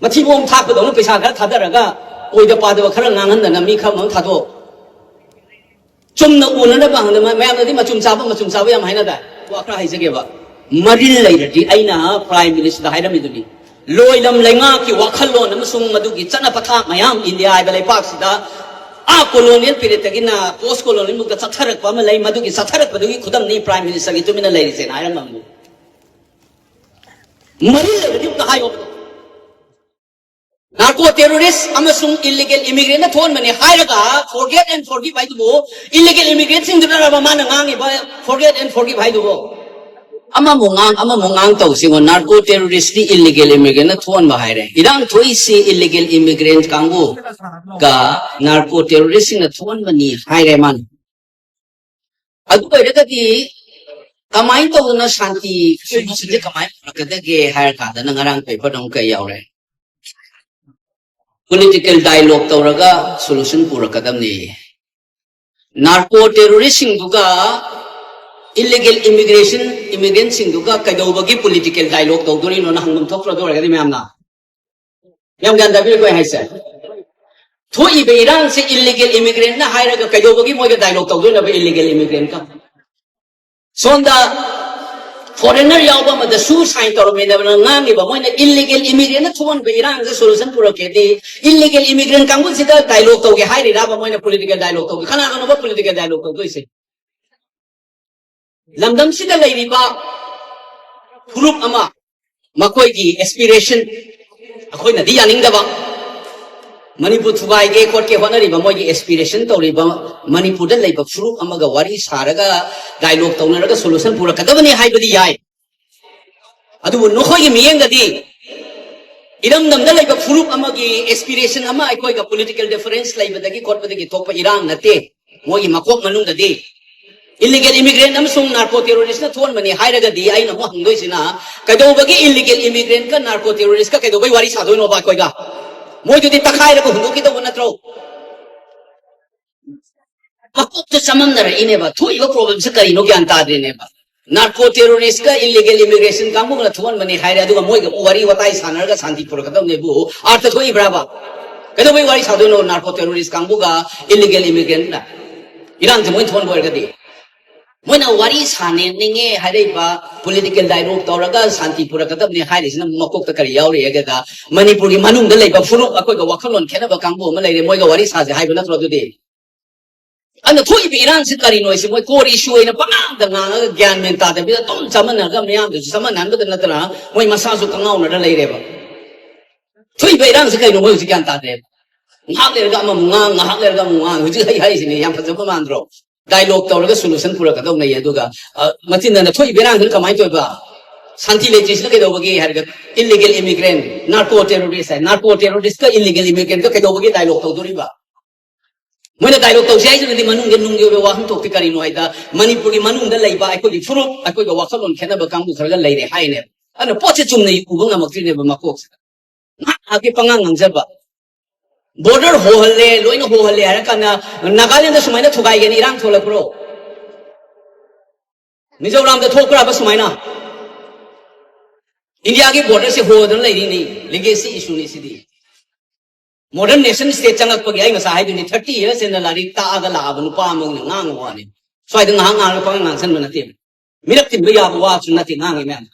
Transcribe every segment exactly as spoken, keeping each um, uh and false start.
ꯃꯊꯤꯕꯣꯡ ꯊꯥꯛꯄꯗꯧꯅ ꯄꯩꯁꯥ ꯈꯔ ꯊꯥꯗꯔꯒ ꯑꯣꯏꯗ ꯄꯥꯗꯕ ꯈꯔ ꯉꯥꯡꯍꯟꯗꯅ ꯃꯤ ꯈꯔ ꯃꯪ ꯊꯥꯗꯣꯛ꯫ ꯆꯨꯝꯅ ꯎꯅꯅꯕ ꯍꯪꯗ ꯃ-, ꯃꯌꯥꯝꯅꯗꯤ ꯃꯆꯨꯝ ꯆꯥꯕ, ꯃꯆꯨꯝ ꯆꯥꯕ ꯌꯥꯝ ꯍꯥꯏꯅꯗꯥꯏ? ꯋꯥ ꯈꯔ ꯍꯥꯏꯖꯒꯦꯕ꯫ ꯃꯔꯤꯜ ꯂꯩꯔꯗꯤ ꯑꯩꯅ Prime Minister ꯗ ꯍꯥꯏꯔꯝꯃꯤꯗꯨꯅꯤ꯫ ꯂꯣꯏꯂꯝ ꯂꯩꯉꯥꯛꯀꯤ ꯋꯥꯈꯜꯂꯣꯟ ꯑꯃꯁꯨꯡ ꯃꯗꯨꯒꯤ ꯆꯠꯅ ꯄꯊꯥꯞ ꯃꯌꯥꯝ ꯏꯟꯗꯤꯌꯥ ꯍꯥꯏꯕ ꯂꯩꯄꯥꯛꯁꯤꯗ ꯑꯥ colonial period ꯇꯒꯤꯅ post colonial ꯃꯨꯛꯇ ꯆꯠꯊꯔꯛꯄ ꯑꯃ ꯂꯩ, ꯃꯗꯨꯒꯤ ꯆꯠꯊꯔꯛꯄꯗꯨꯒꯤ ꯈꯨꯗꯝꯅꯤ Prime Minister ꯒꯤ ꯇꯨꯃꯤꯟꯅ ꯂꯩꯔꯤꯁꯦꯅ ꯍꯥꯏꯔꯝꯃꯝꯃꯤ꯫ ꯃꯔꯤꯜ ꯂꯩꯔꯗꯤ ꯑꯝꯇ ꯍꯥꯏꯌꯣ꯫ Narco terrorist ꯑꯃꯁꯨꯡ illegal immigrant ꯅ ꯊꯣꯛꯍꯟꯕꯅꯦ ꯍꯥꯏꯔꯒ forget and forgive ꯍꯥꯏꯗꯨꯕꯨ, illegal immigrant ꯁꯤꯡꯗꯨꯅꯔꯕ ꯃꯥꯅ ꯉꯥꯡꯉꯤꯕ forget and forgive ꯍꯥꯏꯗꯨꯕꯨ? ꯑꯃꯃꯨꯛ ꯉꯥꯡ, ꯑꯃꯃꯨꯛ ꯉꯥꯡ ꯇꯧꯁꯤꯉꯣ꯫ Narco terrorist T illegal immigrant ꯅ ꯊꯣꯛꯍꯟꯕ ꯍꯥꯏꯔꯦ꯫ ꯏꯔꯥꯡ ꯊꯣꯛꯏꯁꯤ illegal immigrant ꯀꯥꯡꯕꯨꯒ narco terrorist ꯁꯤꯡꯅ ꯊꯣꯛꯍꯟꯕꯅꯤ ꯍꯥꯏꯔꯦ ꯃꯥꯅ꯫ ꯑꯗꯨ ꯑꯣꯏꯔꯒꯗꯤ ꯀꯃꯥꯏꯅ ꯇꯧꯗꯅ ꯁꯥꯟꯇꯤ solution ꯁꯦ ꯀꯃꯥꯏꯅ ꯄꯨꯔꯛꯀꯗꯒꯦ ꯍꯥꯏꯔ ꯀꯥꯟꯗꯅ ꯉꯔꯥꯡ paper ꯗ ꯑꯃꯨꯛ ꯀꯩ ꯌꯥꯎꯔꯦ? Political dialogue ꯇꯧꯔꯒ solution ꯄꯨꯔꯛꯀꯗꯕꯅꯤ꯫ Narco terrorist ꯁꯤꯡꯗꯨꯒ illegal immigration, immigrant ꯁꯤꯡꯗꯨꯒ ꯀꯩꯗꯧꯕꯒꯤ political dialogue ꯇꯧꯗꯣꯔꯤꯅꯣꯅ ꯍꯪꯐꯝ ꯊꯣꯛꯇ꯭ꯔꯣ? ꯑꯗꯨ ꯑꯣꯏꯔꯒꯗꯤ ꯃꯌꯥꯝꯅ, ꯌꯥꯝ ꯒ꯭ꯌꯥꯟ ꯇꯥꯕꯤꯔꯦꯀꯣ ꯑꯩ ꯍꯥꯏꯁꯦ? ꯊꯣꯛꯏꯕ ꯏꯔꯥꯡꯁꯦ illegal immigrant ꯅ ꯍꯥꯏꯔꯒ ꯀꯩꯗꯧꯕꯒꯤ ꯃꯣꯏꯒ dialogue ꯇꯧꯗꯣꯏꯅꯣꯕ illegal immigrant ꯀ? ꯁꯣꯝꯗ foreigner ꯌꯥꯎꯕ ꯑꯃꯗꯁꯨ sign ꯇꯧꯔꯝꯃꯦꯗꯅ ꯉꯥꯡꯉꯤꯕ ꯃꯣꯏꯅ illegal immigrant ꯅ ꯊꯣꯛꯍꯟꯕ ꯏꯔꯥꯡꯁꯦ solution ꯄꯨꯔꯛꯀꯦꯗꯤ illegal immigrant ꯀꯥꯡꯕꯨꯁꯤꯗ dialogue ꯇꯧꯒꯦ ꯍꯥꯏꯔꯤꯔꯕ ꯃꯣꯏꯅ political dialogue ꯇꯧꯒꯦ? ꯀꯅꯥꯒꯅꯣꯕ political dialogue ꯇꯧꯗꯣꯏꯁꯦ? ꯂꯝꯗꯝꯁꯤꯗ ꯂꯩꯔꯤꯕ ꯐꯨꯔꯨꯞ ꯑꯃ, ꯃꯈꯣꯏꯒꯤ aspiration, ꯑꯩꯈꯣꯏꯅꯗꯤ ꯌꯥꯅꯤꯡꯗꯕ, ꯃꯅꯤꯄꯨꯔ ꯊꯨꯒꯥꯏꯒꯦ ꯈꯣꯠꯀꯦ ꯍꯣꯠꯅꯔꯤꯕ ꯃꯣꯏꯒꯤ aspiration ꯇꯧꯔꯤꯕ ꯃꯅꯤꯄꯨꯔꯗ ꯂꯩꯕ ꯐꯨꯔꯨꯞ ꯑꯃꯒ ꯋꯥꯔꯤ ꯁꯥꯔꯒ dialogue ꯇꯧꯅꯔꯒ solution ꯄꯨꯔꯛꯀꯗꯕꯅꯤ ꯍꯥꯏꯕꯗꯤ ꯌꯥꯏ꯫ ꯑꯗꯨꯕꯨ ꯅꯈꯣꯏꯒꯤ ꯃꯤꯠꯌꯦꯡꯗꯗꯤ ꯏꯔꯝꯗꯝꯗ ꯂꯩꯕ ꯐꯨꯔꯨꯞ ꯑꯃꯒꯤ aspiration ꯑꯃ ꯑꯩꯈꯣꯏꯒ political difference ꯂꯩꯕꯗꯒꯤ ꯈꯣꯠꯄꯗꯒꯤ ꯊꯣꯛꯄ ꯏꯔꯥꯡ ꯅꯠꯇꯦ꯫ ꯃꯣꯏꯒꯤ ꯃꯀꯣꯛ ꯃꯅꯨꯡꯗꯗꯤ illegal immigrant ꯑꯃꯁꯨꯡ narco terrorist ꯅ ꯊꯣꯛꯍꯟꯕꯅꯤ ꯍꯥꯏꯔꯒꯗꯤ ꯑꯩꯅ ꯑꯃꯨꯛ ꯍꯪꯗꯣꯏꯁꯤꯅ, ꯀꯩꯗꯧꯕꯒꯤ illegal immigrant ꯀ narco terrorist ꯀ ꯀꯩꯗꯧꯕꯩ ꯋꯥꯔꯤ ꯁꯥꯗꯣꯏꯅꯣꯕ ꯑꯩꯈꯣꯏꯒ? ꯃꯣꯏꯗꯨꯗꯤ ꯇꯛꯈꯥꯏꯔꯒ ꯍꯨꯟꯗꯣꯛꯈꯤꯗꯧꯕ ꯅꯠꯇ꯭ꯔꯣ? ꯃꯀꯣꯛꯇ ꯆꯃꯝꯅꯔꯛꯏꯅꯦꯕ꯫ ꯊꯣꯛꯏꯕ problem ꯁꯦ ꯀꯔꯤꯅꯣ ꯒ꯭ꯌꯥꯟ ꯇꯥꯗ꯭ꯔꯤꯅꯦꯕ꯫ ꯅꯥꯔꯀꯣ ꯇꯦꯔꯣꯔꯤꯁꯀ ꯏꯂꯤꯒꯦꯜ ꯏꯃꯤꯒ꯭ꯔꯦꯁꯟ ꯀꯥꯡꯕꯨꯒꯅ ꯊꯣꯛꯍꯟꯕꯅꯤ ꯍꯥꯏꯔꯦ, ꯑꯗꯨꯒ ꯃꯣꯏꯒ ꯋꯥꯔꯤ ꯋꯥꯇꯥꯏ ꯁꯥꯟꯅꯔꯒ ꯁꯥꯟꯇꯤ ꯄꯨꯔꯛꯀꯗꯕꯅꯦꯕꯨ ꯑꯥꯔꯊ ꯊꯣꯛꯏꯕ꯭ꯔꯥꯕ? ꯀꯩꯗꯧꯕꯩ ꯋꯥꯔꯤ ꯁꯥꯗꯣꯏꯅꯣ ꯅꯥꯔꯀꯣ ꯇꯦꯔꯣꯔꯤꯁ ꯀꯥꯡꯕꯨꯒ ꯏꯂꯤꯒꯦꯜ ꯏꯃꯤꯒ꯭ꯔꯦꯟꯠꯅ? ꯏꯔꯥꯡꯁꯦ ꯃꯣꯏ ꯊꯣꯛꯍꯟꯕ ꯑꯣꯏꯔꯒꯗꯤ, ꯃꯣꯏꯅ ꯋꯥꯔꯤ ꯁꯥꯟꯅꯅꯤꯡꯉꯦ ꯍꯥꯏꯔꯛꯏꯕ, ꯄꯣꯂꯤꯇꯤꯀꯦꯜ ꯗꯥꯏꯂꯣꯒ ꯇꯧꯔꯒ ꯁꯥꯟꯇꯤ ꯄꯨꯔꯛꯀꯗꯕꯅꯤ ꯍꯥꯏꯔꯤꯁꯤꯅ ꯃꯀꯣꯛꯇ ꯀꯔꯤ ꯌꯥꯎꯔꯤ ꯍꯥꯏꯒꯦꯗ, ꯃꯅꯤꯄꯨꯔꯒꯤ ꯃꯅꯨꯡꯗ ꯂꯩꯕ ꯐꯨꯔꯨꯞ, ꯑꯩꯈꯣꯏꯒ ꯋꯥꯈꯜꯂꯣꯟ ꯈꯦꯠꯅꯕ ꯀꯥꯡꯕꯨ ꯑꯃ ꯂꯩꯔꯦ, ꯃꯣꯏꯒ ꯋꯥꯔꯤ ꯁꯥꯁꯦ ꯍꯥꯏꯕ ꯅꯠꯇ꯭ꯔꯣ? ꯑꯗꯨꯗꯤ ꯑꯗꯨꯅ ꯊꯣꯛꯏꯕ ꯏꯔꯥꯡꯁꯤ ꯀꯔꯤꯅꯣ ꯁꯤ ꯃꯣꯏ ꯀꯣꯔ ꯏꯁꯨ ꯑꯣꯏꯅ ꯄꯉꯥꯡꯗ ꯉꯥꯡꯉꯒ ꯒ꯭ꯌꯥꯟ ꯃꯦꯟ ꯇꯥꯗꯕꯤꯗ ꯑꯗꯨꯝ ꯆꯃꯝꯅꯔꯒ ꯃꯤꯌꯥꯝꯗꯨꯁꯨ ꯆꯃꯝꯅꯍꯟꯕꯗ ꯅꯠꯇꯅ ꯃꯣꯏ ꯃꯁꯥꯁꯨ ꯀꯉꯥꯎꯅꯔ ꯂꯩꯔꯦꯕ꯫ ꯊꯣꯛꯏꯕ ꯏꯔꯥꯡꯁꯤ ꯀꯩꯅꯣ ꯃꯣꯏ ꯍꯧꯖꯤꯛ ꯒ꯭ꯌꯥꯟ ꯇꯥꯗ꯭ꯔꯦꯕ꯫ ꯉꯥꯏꯍꯥꯛ ꯂꯩꯔꯒ ꯑꯃꯃꯨꯛ ꯉꯥꯡ, ꯉꯥꯏꯍꯥꯛ ꯂꯩꯔꯒ ꯑꯃꯨꯛ ꯉꯥꯡ, ꯍꯧꯖꯤꯛ ꯍꯩ ꯍꯥꯏꯔꯤꯁꯤꯅꯦ, ꯌꯥꯝ ꯐꯖꯕ ꯃꯥꯟꯗ꯭ꯔꯣ? ꯗꯥꯏꯂꯣꯒ ꯇꯧꯔꯒ ꯁꯣꯂꯨꯁꯟ ꯄꯨꯔꯛꯀꯗꯧꯅꯦ꯫ ꯑꯗꯨꯒ ꯑ, ꯃꯆꯤꯟꯗꯅ ꯊꯣꯛꯏꯕ ꯏꯔꯥꯡꯁꯤꯅ ꯀꯃꯥꯏꯅ ꯇꯧꯕ? ꯁꯥꯟꯇꯤ ꯂꯩꯇ꯭ꯔꯤꯁꯤꯅ ꯀꯩꯗꯧꯕꯒꯤ ꯍꯥꯏꯔꯒ, ꯏꯂꯤꯒꯦꯜ ꯏꯃꯤꯒ꯭ꯔꯦꯟ, ꯅꯥꯔꯀꯣ ꯇꯦꯔꯣꯔꯤꯁ ꯍꯥꯏ, ꯅꯥꯔꯀꯣ ꯇꯦꯔꯣꯔꯤꯁꯀ ꯏꯂꯤꯒꯦꯜ ꯏꯃꯤꯒ꯭ꯔꯦꯟꯒ ꯀꯩꯗꯧꯕꯒꯤ ꯗꯥꯏꯂꯣꯒ ꯇꯧꯗꯣꯔꯤꯕ? ꯃꯣꯏꯅ ꯗꯥꯏꯂꯣꯒ ꯇꯧꯁꯦ ꯍꯥꯏꯁꯤꯅꯗꯤ ꯃꯅꯨꯡꯒꯤ ꯅꯨꯡꯒꯤ ꯑꯣꯏꯕ ꯋꯥꯍꯟꯊꯣꯛꯇꯤ ꯀꯔꯤꯅꯣ ꯍꯥꯏꯗ, ꯃꯅꯤꯄꯨꯔꯒꯤ ꯃꯅꯨꯡꯗ ꯂꯩꯕ ꯑꯩꯈꯣꯏꯒꯤ ꯐꯨꯔꯨꯞ, ꯑꯩꯈꯣꯏꯒ ꯋꯥꯈꯜꯂꯣꯟ ꯈꯦꯠꯅꯕ ꯀꯥꯡꯕꯨ ꯈꯔꯒ ꯂꯩꯔꯦ ꯍꯥꯏꯅꯦꯕ꯫ ꯑꯗꯨꯅ ꯄꯣꯠꯁꯦ ꯆꯨꯝꯅ ꯎꯕ ꯉꯝꯃꯛꯇ꯭ꯔꯤꯅꯦꯕ ꯃꯀꯣꯛꯁꯤꯗ꯫ ꯉꯥꯏꯍꯥꯛ ꯉꯥꯏꯍꯥꯛꯀꯤ ꯄꯉꯥꯡ ꯉꯥꯡꯖꯕ꯫ ꯕꯣꯔꯗꯔ ꯍꯣꯍꯜꯂꯦ, ꯂꯣꯏꯅ ꯍꯣꯍꯜꯂꯦ ꯍꯥꯏꯔ ꯀꯥꯟꯗ ꯅꯥꯒꯥꯂꯦꯟꯗ ꯁꯨꯃꯥꯏꯅ ꯊꯨꯒꯥꯏꯒꯅꯤ ꯏꯔꯥꯡ ꯊꯣꯛꯂꯛꯄ꯭ꯔꯣ? ꯃꯤꯖꯣꯔꯥꯝꯗ ꯊꯣꯛꯄ꯭ꯔꯕ ꯁꯨꯃꯥꯏꯅ? ꯏꯟꯗꯤꯌꯥꯒꯤ ꯕꯣꯔꯗꯔꯁꯦ ꯍꯣꯗꯅ ꯂꯩꯔꯤꯅꯤ, ꯂꯤꯒꯦꯁꯤ ꯏꯁꯨꯅꯤ ꯁꯤꯗꯤ꯫ ꯃꯣꯗꯔꯟ ꯅꯦꯁꯟ ꯁ꯭ꯇꯦꯠ ꯆꯪꯉꯛꯄꯒꯤ ꯑꯩ ꯉꯁꯥꯏ ꯍꯥꯏꯗꯨꯅꯤ, ꯊꯥꯔꯇꯤ ꯌꯔꯁ ꯍꯦꯟꯅ ꯂꯥꯏꯔꯤꯛ ꯇꯥꯛꯑꯒ ꯂꯥꯛꯑꯕ ꯅꯨꯄꯥ ꯑꯃꯅ ꯉꯥꯡꯕ ꯋꯥꯅꯤ꯫ ꯁ꯭ꯋꯥꯏꯗ ꯉꯥꯏꯍꯥꯛ ꯉꯥꯡꯂꯒ ꯄꯉꯥꯡ ꯉꯥꯡꯁꯟꯕ ꯅꯠꯇꯦ꯫ ꯃꯤꯔꯛ ꯇꯤꯟꯕ ꯌꯥꯕ ꯋꯥꯁꯨ ꯅꯠꯇꯦ ꯉꯥꯡꯉꯤ ꯃꯌꯥꯝ꯫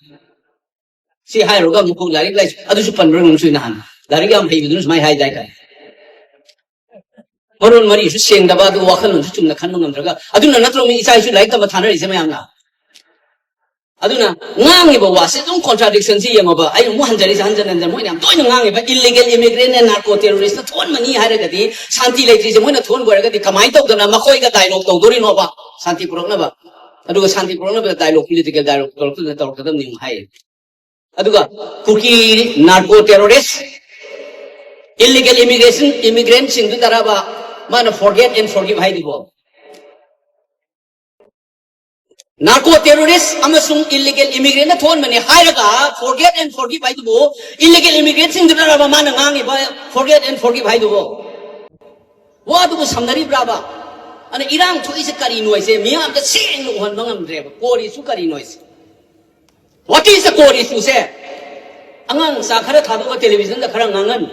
ꯁꯤ ꯍꯥꯏꯔꯨꯔꯒ ꯑꯃꯨꯛ ꯂꯥꯏꯔꯤꯛ ꯂꯥꯏꯁꯨ ꯑꯗꯨꯁꯨ ꯄꯟꯕ꯭ꯔꯥ ꯅꯨꯡꯁꯨ ꯅꯍꯥꯟ꯫ ꯂꯥꯏꯔꯤꯛ ꯌꯥꯝ ꯍꯩꯕꯗꯨꯅ ꯁꯨꯃꯥꯏꯅ ꯍꯥꯏꯗꯥꯏ ꯀꯥꯏ꯫ ꯃꯔꯣꯟ ꯃꯔꯤꯁꯨ ꯁꯦꯡꯗꯕ, ꯑꯗꯨꯒ ꯋꯥꯈꯜꯂꯣꯟꯁꯨ ꯆꯨꯝꯅ ꯈꯟꯕ ꯉꯝꯗ꯭ꯔꯒ, ꯑꯗꯨꯅ ꯅꯠꯇ꯭ꯔꯣ ꯃꯤ ꯏꯆꯥ ꯏꯁꯨ ꯂꯥꯏꯔꯤꯛ ꯇꯝꯕ ꯊꯥꯅꯔꯤꯁꯦ ꯃꯌꯥꯝꯅ? ꯑꯗꯨꯅ ꯉꯥꯡꯉꯤꯕ ꯋꯥꯁꯦ ꯑꯗꯨꯝ ꯀꯣꯟꯇ꯭ꯔꯥꯗꯤꯛꯁꯟꯁꯤ ꯌꯦꯡꯉꯣꯕ꯫ ꯑꯩꯅ ꯑꯃꯨꯛ ꯍꯟꯖꯔꯤꯁꯦ ꯍꯟꯖꯟ ꯍꯟꯖꯟ ꯃꯣꯏꯅ ꯌꯥꯝ ꯇꯣꯏꯅ ꯉꯥꯡꯉꯤꯕ ꯏꯂꯤꯒꯦꯜ ꯏꯃꯤꯒ꯭ꯔꯦꯟꯅ ꯅꯥꯔꯀꯣ ꯇꯦꯔꯣꯔꯤꯁꯇ ꯊꯣꯛꯍꯟꯕꯅꯤ ꯍꯥꯏꯔꯒꯗꯤ, ꯁꯥꯟꯇꯤ ꯂꯩꯇ꯭ꯔꯤꯁꯦ ꯃꯣꯏꯅ ꯊꯣꯛꯍꯟꯕ ꯑꯣꯏꯔꯒꯗꯤ ꯀꯃꯥꯏꯅ ꯇꯧꯗꯅ ꯃꯈꯣꯏꯒ ꯗꯥꯏꯂꯣꯒ ꯇꯧꯗꯣꯔꯤꯅꯣꯕ ꯁꯥꯟꯇꯤ ꯄꯨꯔꯛꯅꯕ? ꯑꯗꯨꯒ ꯁꯥꯟꯇꯤ ꯄꯨꯔꯛꯅꯕꯗ ꯗꯥꯏꯂꯣꯒ, ꯄꯣꯂꯤꯇꯤꯀꯦꯜ ꯗꯥꯏꯂꯣꯒ ꯇꯧꯔꯛꯇꯅ ꯇꯧꯔꯛꯀꯗꯕꯅꯤ ꯑꯃꯨꯛ ꯍꯥꯏ꯫ ꯑꯗꯨꯒ ꯀꯨꯀꯤ ꯅꯥꯔꯀꯣ ꯇꯦꯔꯣꯔꯤꯁ, ꯏꯂꯤꯒꯦꯜ ꯏꯃꯤꯒ꯭ꯔꯦꯁꯟ, ꯏꯃꯤꯒ꯭ꯔꯦꯟꯁꯤꯡꯗꯨꯗꯔꯕ ꯃꯥꯅ forget and forgive ꯍꯥꯏꯗꯨꯕꯣ? Narco terrorist ꯑꯃꯁꯨꯡ ꯏꯂꯤꯒꯦꯜ ꯏꯃꯤꯒ꯭ꯔꯦꯟꯅ ꯊꯣꯛꯍꯟꯕꯅꯦ ꯍꯥꯏꯔꯒ forget and forgive ꯍꯥꯏꯗꯨꯕꯨ, ꯏꯂꯤꯒꯦꯜ ꯏꯃꯤꯒ꯭ꯔꯦꯟꯁꯤꯡꯗꯨꯅꯔꯕ ꯃꯥꯅ ꯉꯥꯡꯉꯤꯕ forget and forgive ꯍꯥꯏꯗꯨꯕꯨ? ꯋꯥꯗꯨꯕꯨ ꯁꯝꯅꯔꯤꯕ꯭ꯔꯥꯕ? ꯑꯗꯨꯅ ꯏꯔꯥꯡ ꯊꯣꯛꯏꯁꯦ ꯀꯔꯤꯅꯣ ꯍꯥꯏꯁꯦ ꯃꯤꯌꯥꯝꯗ ꯁꯦꯡꯅ ꯎꯍꯟꯕ ꯉꯝꯗ꯭ꯔꯦꯕ꯫ Core issue ꯀꯔꯤꯅꯣ ꯍꯥꯏꯁꯦ? What is the core issue ꯁꯦ? ꯑꯉꯥꯡ ꯃꯆꯥ ꯈꯔ ꯊꯥꯗꯣꯛꯑꯒ ꯇꯦꯂꯤꯚꯤꯖꯟꯗ ꯈꯔ ꯉꯥꯡꯍꯟ,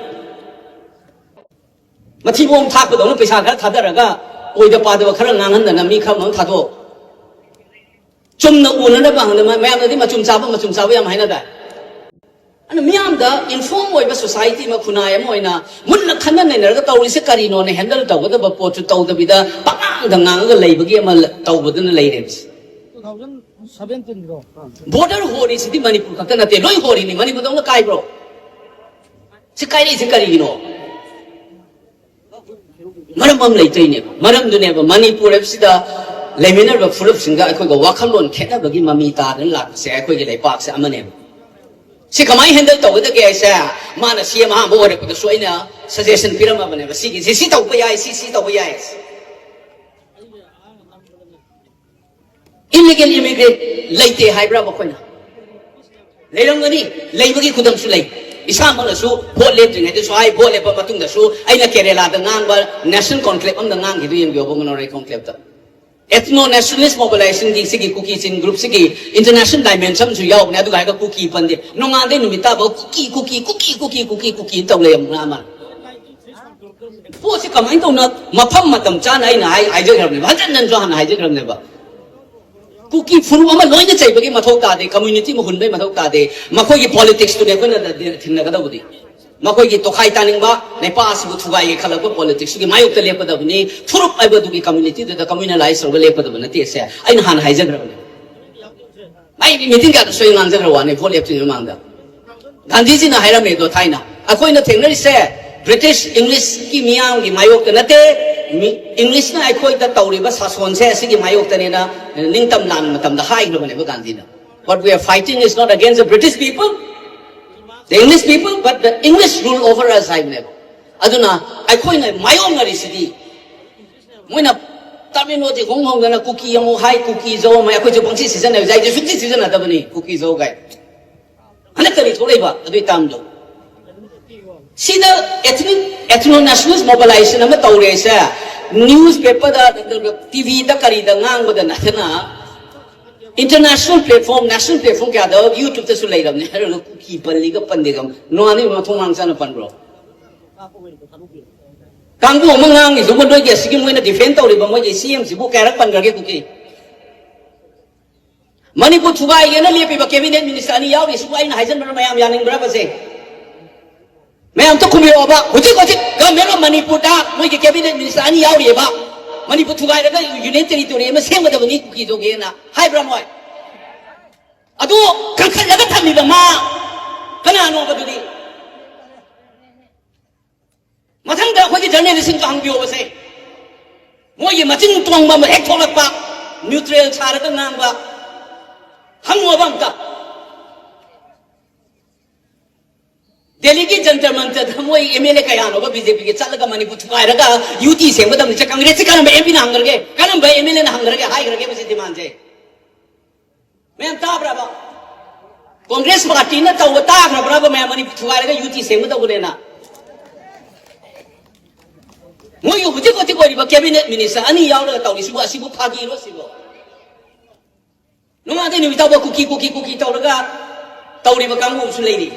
ꯃꯊꯤꯕꯣꯡ ꯊꯥꯛꯄꯗꯧꯅ ꯄꯩꯁꯥ ꯈꯔ ꯊꯥꯗꯔꯒ ꯑꯣꯏꯗ ꯄꯥꯗꯕ ꯈꯔ ꯉꯥꯡꯍꯟꯗꯅ ꯃꯤ ꯈꯔ ꯃꯪ ꯊꯥꯗꯣꯛ꯫ ꯆꯨꯝꯅ ꯎꯅꯅꯕ ꯍꯪꯗꯅ ꯃꯌꯥꯝꯅꯗꯤ ꯃꯆꯨꯝ ꯆꯥꯕ, ꯃꯆꯨꯝ ꯆꯥꯕ ꯌꯥꯝ ꯍꯥꯏꯅꯗꯥꯏ? ꯑꯗꯨꯅ ꯃꯤꯌꯥꯝꯗ inform ꯑꯣꯏꯕ society ꯑꯃ, ꯈꯨꯟꯅꯥꯏ ꯑꯃ ꯑꯣꯏꯅ ꯃꯨꯟꯅ ꯈꯟꯅ ꯅꯩꯅꯔꯒ ꯇꯧꯔꯤꯁꯦ ꯀꯔꯤꯅꯣꯅ handle ꯇꯧꯒꯗꯕ ꯄꯣꯠꯁꯨ ꯇꯧꯗꯕꯤꯗ ꯄꯉꯥꯡꯗ ꯉꯥꯡꯉꯒ ꯂꯩꯕꯒꯤ ꯑꯃ ꯇꯧꯕꯗꯨꯅ ꯂꯩꯔꯦꯕꯁꯦ꯫ Two thousand seventeen ꯔꯣ? Border ꯍꯣꯔꯤꯁꯤꯗꯤ ꯃꯅꯤꯄꯨꯔ ꯈꯛꯇ ꯅꯠꯇꯦ, ꯂꯣꯏ ꯍꯣꯔꯤꯅꯤ꯫ ꯃꯅꯤꯄꯨꯔꯗꯧꯅ ꯀꯥꯏꯕ꯭ꯔꯣ? ꯁꯤ ꯀꯥꯏꯔꯛꯏꯁꯤ ꯀꯔꯤꯒꯤꯅꯣ? ꯃꯔꯝ ꯑꯃ ꯂꯩꯇꯣꯏꯅꯦꯕ꯫ ꯃꯔꯝꯗꯨꯅꯦꯕ ꯃꯅꯤꯄꯨꯔ ꯍꯥꯏꯕꯁꯤꯗ ꯂꯩꯃꯤꯟꯅꯔꯤꯕ ꯐꯨꯔꯨꯞꯁꯤꯡꯒ ꯑꯩꯈꯣꯏꯒ ꯋꯥꯈꯜꯂꯣꯟ ꯈꯦꯠꯅꯕꯒꯤ ꯃꯃꯤ ꯇꯥꯗꯅ ꯂꯥꯛꯄꯁꯦ ꯑꯩꯈꯣꯏꯒꯤ ꯂꯩꯄꯥꯛꯁꯦ ꯑꯃꯅꯦꯕ꯫ ꯁꯤ ꯀꯃꯥꯏꯅ handle ꯇꯧꯒꯗꯒꯦ ꯍꯥꯏꯁꯦ? ꯃꯥꯅ CM ꯑꯍꯥꯟꯕ ꯑꯣꯏꯔꯛꯄꯗꯁꯨ ꯑꯩꯅ suggestion ꯄꯤꯔꯝꯃꯕꯅꯦꯕ, ꯁꯤꯒꯤꯁꯤ ꯁꯤ ꯇꯧꯕ ꯌꯥꯏ, ꯁꯤ ꯁꯤ ꯇꯧꯕ ꯌꯥꯏ꯫ Illegal immigrant ꯂꯩꯇꯦ ꯍꯥꯏꯕ꯭ꯔꯥ ꯃꯈꯣꯏꯅ? ꯂꯩꯔꯝꯒꯅꯤ꯫ ꯂꯩꯕꯒꯤ ꯈꯨꯗꯝꯁꯨ ꯂꯩ꯫ ꯏꯁꯥꯃꯛꯅꯁꯨ ꯚꯣꯠ ꯂꯦꯞꯇ꯭ꯔꯤꯉꯩꯗꯁꯨ ꯍꯥꯏ, ꯚꯣꯠ ꯂꯦꯞꯄ ꯃꯇꯨꯡꯗꯁꯨ ꯑꯩꯅ ꯀꯦꯔꯦꯂꯥꯗ ꯉꯥꯡꯕ national conclave ꯑꯃꯗ ꯉꯥꯡꯈꯤꯗꯨ ꯌꯦꯡꯕꯤꯌꯣꯕ, ꯉꯅꯣꯔꯩ conclaveꯇ꯫ Ethno nationalist mobilizationꯒꯤ ꯁꯤꯒꯤ ꯀꯨꯀꯤ ꯆꯤꯟ groupꯁꯤꯒꯤ international dimensionꯁꯨ ꯌꯥꯎꯕꯅꯦ꯫ ꯑꯗꯨꯒ ꯍꯥꯏꯔꯒ ꯀꯨꯀꯤ ꯄꯟꯗꯦ꯫ ꯅꯣꯡꯉꯥꯟꯗꯩ ꯅꯨꯃꯤꯠ ꯇꯥꯕ ꯀꯨꯀꯤ, ꯀꯨꯀꯤ, ꯀꯨꯀꯤ, ꯀꯨꯀꯤ, ꯀꯨꯀꯤ, ꯀꯨꯀꯤ ꯇꯧ ꯂꯩꯔꯝꯕꯅ ꯑꯃ꯫ ꯄꯣꯠꯁꯤ ꯀꯃꯥꯏꯅ ꯇꯧꯅ ꯃꯐꯝ ꯃꯇꯝ ꯆꯥꯅ ꯑꯩꯅ ꯍꯥꯏ-, ꯍꯥꯏꯖꯈ꯭ꯔꯕꯅꯦꯕ, ꯍꯟꯖꯟ ꯍꯟꯖꯟꯁꯨ ꯍꯥꯟꯅ ꯍꯥꯏꯖꯈ꯭ꯔꯕꯅꯦꯕ꯫ ꯀꯨꯀꯤ ꯐꯨꯔꯨꯞ ꯑꯃ ꯂꯣꯏꯅ ꯆꯩꯕꯒꯤ ꯃꯊꯧ ꯇꯥꯗꯦ, community ꯑꯃ ꯍꯨꯟꯕꯒꯤ ꯃꯊꯧ ꯇꯥꯗꯦ꯫ ꯃꯈꯣꯏꯒꯤ politicsꯇꯨꯅꯦ ꯑꯩꯈꯣꯏꯅ ꯊꯤꯡꯅꯒꯗꯧꯕꯗꯤ꯫ ꯃꯈꯣꯏꯒꯤ ꯇꯣꯈꯥꯏ ꯇꯥꯅꯤꯡꯕ, ꯅꯦꯄꯥ ꯑꯁꯤꯕꯨ ꯊꯨꯒꯥꯏꯒꯦ ꯈꯜꯂꯛꯄ politicsꯇꯨꯒꯤ ꯃꯥꯌꯣꯛꯇ ꯂꯦꯞꯀꯗꯕꯅꯤ꯫ ꯐꯨꯔꯨꯞ ꯍꯥꯏꯕꯗꯨꯒꯤ communityꯗꯨꯗ communalize ꯇꯧꯔꯒ ꯂꯦꯞꯀꯗꯕ ꯅꯠꯇꯦ꯫ ꯁꯦ ꯑꯩꯅ ꯍꯥꯟꯅ ꯍꯥꯏꯖꯈ꯭ꯔꯕꯅꯦ꯫ ꯑꯩ meeting ꯀꯌꯥꯗꯁꯨ ꯑꯩ ꯉꯥꯡꯖꯈ꯭ꯔ ꯋꯥꯅꯤ ꯚꯣꯠ ꯂꯦꯞꯇ꯭ꯔꯤꯉꯩ ꯃꯃꯥꯡꯗ꯫ ꯒꯥꯟꯙꯤꯖꯤꯅ ꯍꯥꯏꯔꯝꯃꯦ ꯑꯗꯣ ꯊꯥꯏꯅ꯫ ꯑꯩꯈꯣꯏꯅ ꯊꯦꯡꯅꯔꯤꯁꯦ British, Englishꯀꯤ ꯃꯤꯌꯥꯝꯒꯤ ꯃꯥꯌꯣꯛꯇ ꯅꯠꯇꯦ꯫ ꯃꯤ-, Englishꯅ ꯑꯩꯈꯣꯏꯗ ꯇꯧꯔꯤꯕ ꯁꯥꯁꯣꯟꯁꯦ ꯑꯁꯤꯒꯤ ꯃꯥꯌꯣꯛꯇꯅꯦꯅ ꯅꯤꯡꯇꯝ ꯂꯥꯟ ꯃꯇꯝꯗ ꯍꯥꯏꯈ꯭ꯔꯕꯅꯦꯕ ꯒꯥꯟꯙꯤꯅ꯫ What we are fighting is not against the British people, the English people, but the English rule over us ꯍꯥꯏꯕꯅꯦꯕ꯫ ꯑꯗꯨꯅ ꯑꯩꯈꯣꯏꯅ ꯃꯥꯌꯣꯛꯅꯔꯤꯁꯤꯗꯤ ꯃꯣꯏꯅ terminology ꯍꯣꯡ ꯍꯣꯡꯗꯅ ꯀꯨꯀꯤ ꯑꯃꯨꯛ ꯍꯥꯏ, ꯀꯨꯀꯤ ꯖꯧ ꯑꯃꯨꯛ ꯍꯥꯏ, ꯑꯩꯈꯣꯏꯁꯨ ꯄꯪꯁꯤ ꯁꯤꯖꯤꯟꯅꯕꯁꯦ ꯑꯩꯁꯨ ꯁꯨꯡꯁꯤ ꯁꯤꯖꯤꯟꯅꯗꯕꯅꯤ ꯀꯨꯀꯤ ꯖꯧ ꯀꯥꯏ꯫ ꯍꯟꯗꯛꯇꯅꯤ ꯊꯣꯛꯂꯛꯏꯕ ꯑꯗꯨꯏ termꯗꯣ꯫ ꯁꯤꯗ ethnic, ethno nationalist mobilization ꯑꯃ ꯇꯧꯔꯦꯁꯦ꯫ ꯅ꯭ꯌꯨꯁ ꯄꯦꯄꯔꯗ, ꯇꯤꯚꯤꯗ, ꯀꯔꯤꯗ ꯉꯥꯡꯕꯗ ꯅꯠꯇꯅ, ꯏꯟꯇꯔꯅꯦꯁꯅꯦꯜ ꯄ꯭ꯂꯦꯠꯐꯣꯝ, ꯅꯦꯁꯅꯦꯜ ꯄ꯭ꯂꯦꯠꯐꯣꯝ ꯀꯌꯥꯗ, ꯌꯨꯇ꯭ꯌꯨꯕꯇꯁꯨ ꯂꯩꯔꯕꯅꯦ꯫ ꯍꯥꯏꯔꯒ ꯀꯨꯀꯤ ꯄꯜꯂꯤꯒ ꯄꯟꯗꯦꯒ ꯅꯣꯡꯉꯥꯟꯅꯩ ꯃꯊꯣꯡ ꯃꯔꯝ ꯆꯥꯅ ꯄꯟꯕ꯭ꯔꯣ? ꯀꯥꯡꯕꯨ ꯑꯃ ꯉꯥꯡꯉꯤꯁꯤꯕꯨ ꯅꯣꯏꯒꯤ ꯑꯁꯤꯒꯤ ꯃꯣꯏꯅ ꯗꯤꯐꯦꯟ ꯇꯧꯔꯤꯕ ꯃꯣꯏꯒꯤ ꯁꯤ ꯑꯦꯝꯁꯤꯕꯨ ꯀꯌꯥꯔꯛ ꯄꯟꯈ꯭ꯔꯒꯦ ꯀꯨꯀꯤ? ꯃꯅꯤꯄꯨꯔ ꯊꯨꯒꯥꯏꯒꯦꯅ ꯂꯦꯞꯄꯤꯕ ꯀꯦꯕꯤꯅꯦꯠ ꯃꯤꯅꯤꯁꯇꯔ ꯑꯅꯤ ꯌꯥꯎꯔꯤꯁꯤꯕꯨ ꯑꯩꯅ ꯍꯥꯏꯖꯟꯕꯗ ꯃꯌꯥꯝ ꯌꯥꯅꯤꯡꯕ꯭ꯔꯕꯁꯦ? ꯃꯌꯥꯝ ꯑꯝꯇ ꯈꯨꯝꯕꯤꯔꯛꯑꯣꯕ꯫ ꯍꯧꯖꯤꯛ ꯍꯧꯖꯤꯛ ꯒꯚꯔꯟꯃꯦꯟ ꯑꯣꯐ ꯃꯅꯤꯄꯨꯔꯗ ꯃꯣꯏꯒꯤ ꯀꯦꯕꯤꯅꯦꯠ ꯃꯤꯅꯤꯁꯇꯔ ꯑꯅꯤ ꯌꯥꯎꯔꯤꯑꯕ, ꯃꯅꯤꯄꯨꯔ ꯊꯨꯒꯥꯏꯔꯒ ꯌꯨꯅꯤꯌꯟ ꯇꯦꯔꯤꯇꯣꯔꯤ ꯑꯃ ꯁꯦꯝꯒꯗꯕꯅꯤ ꯀꯨꯀꯤꯗꯨꯒꯤꯅ ꯍꯥꯏꯕ꯭ꯔꯥ ꯃꯣꯏ? ꯑꯗꯨ ꯀꯟꯈꯠꯂꯒ ꯊꯝꯃꯤꯕ ꯃꯥ ꯀꯅꯥꯅꯣꯕ ꯑꯗꯨꯗꯤ? ꯃꯊꯪꯗ ꯑꯩꯈꯣꯏꯒꯤ ꯖꯔꯅꯦꯂꯤꯁꯁꯤꯡꯗꯣ ꯍꯪꯕꯤꯌꯣꯕꯁꯦ꯫ ꯃꯣꯏꯒꯤ ꯃꯆꯤꯟ ꯇꯣꯡꯕ ꯑꯃ ꯍꯦꯛ ꯊꯣꯛꯂꯛꯄ, ꯅ꯭ꯌꯨꯇ꯭ꯔꯦꯜ ꯁꯥꯔꯒ ꯉꯥꯡꯕ, ꯍꯪꯉꯣꯕ ꯑꯝꯇ꯫ ꯗꯦꯜꯂꯤꯒꯤ ꯖꯟꯇꯔ ꯃꯟꯇꯔꯗ ꯃꯣꯏ ꯑꯦꯝ ꯑꯦꯜ ꯑꯦ ꯀꯌꯥꯅꯣꯕ ꯕꯤ ꯖꯦ ꯄꯤꯒꯤ ꯆꯠꯂꯒ ꯃꯅꯤꯄꯨꯔ ꯊꯨꯒꯥꯏꯔꯒ ꯌꯨ ꯇꯤ ꯁꯦꯝꯒꯗꯕꯅꯤ꯫ ꯁꯦ ꯀꯪꯒ꯭ꯔꯦꯁꯁꯤ ꯀꯔꯝꯕ ꯑꯦꯝ ꯄꯤꯅ ꯍꯪꯈ꯭ꯔꯒꯦ? ꯀꯔꯝꯕ ꯑꯦꯝ ꯑꯦꯜ ꯑꯦꯅ ꯍꯪꯈ꯭ꯔꯒꯦ, ꯍꯥꯏꯈ꯭ꯔꯒꯦ ꯃꯁꯤ ꯗꯤꯃꯥꯟꯁꯦ? ꯃꯌꯥꯝ ꯇꯥꯕ꯭ꯔꯕ? ꯀꯣꯡꯒ꯭ꯔꯦꯁ ꯄꯥꯔꯇꯤꯅ ꯇꯧꯕ ꯇꯥꯈ꯭ꯔꯕ꯭ꯔꯕ? ꯃꯌꯥꯝ ꯃꯅꯤꯄꯨꯔ ꯊꯨꯒꯥꯏꯔꯒ ꯌꯨ ꯇꯤ ꯁꯦꯝꯒꯗꯧꯕꯅꯦꯅ? ꯃꯣꯏꯒꯤ ꯍꯧꯖꯤꯛ ꯍꯧꯖꯤꯛ ꯑꯣꯏꯔꯤꯕ ꯀꯦꯕꯤꯅꯦꯠ ꯃꯤꯅꯤꯁꯇꯔ ꯑꯅꯤ ꯌꯥꯎꯔꯒ ꯇꯧꯔꯤꯁꯤꯕꯨ, ꯑꯁꯤꯕꯨ ꯐꯥꯒꯤꯔꯣ ꯁꯤꯕꯨ? ꯅꯣꯡꯉꯥꯟꯗꯩ ꯅꯨꯃꯤꯠ ꯇꯥꯕ ꯀꯨꯀꯤ, ꯀꯨꯀꯤ, ꯀꯨꯀꯤ ꯇꯧꯔꯒ ꯇꯧꯔꯤꯕ ꯀꯥꯡꯕꯨ ꯑꯃꯁꯨ ꯂꯩꯔꯤ꯫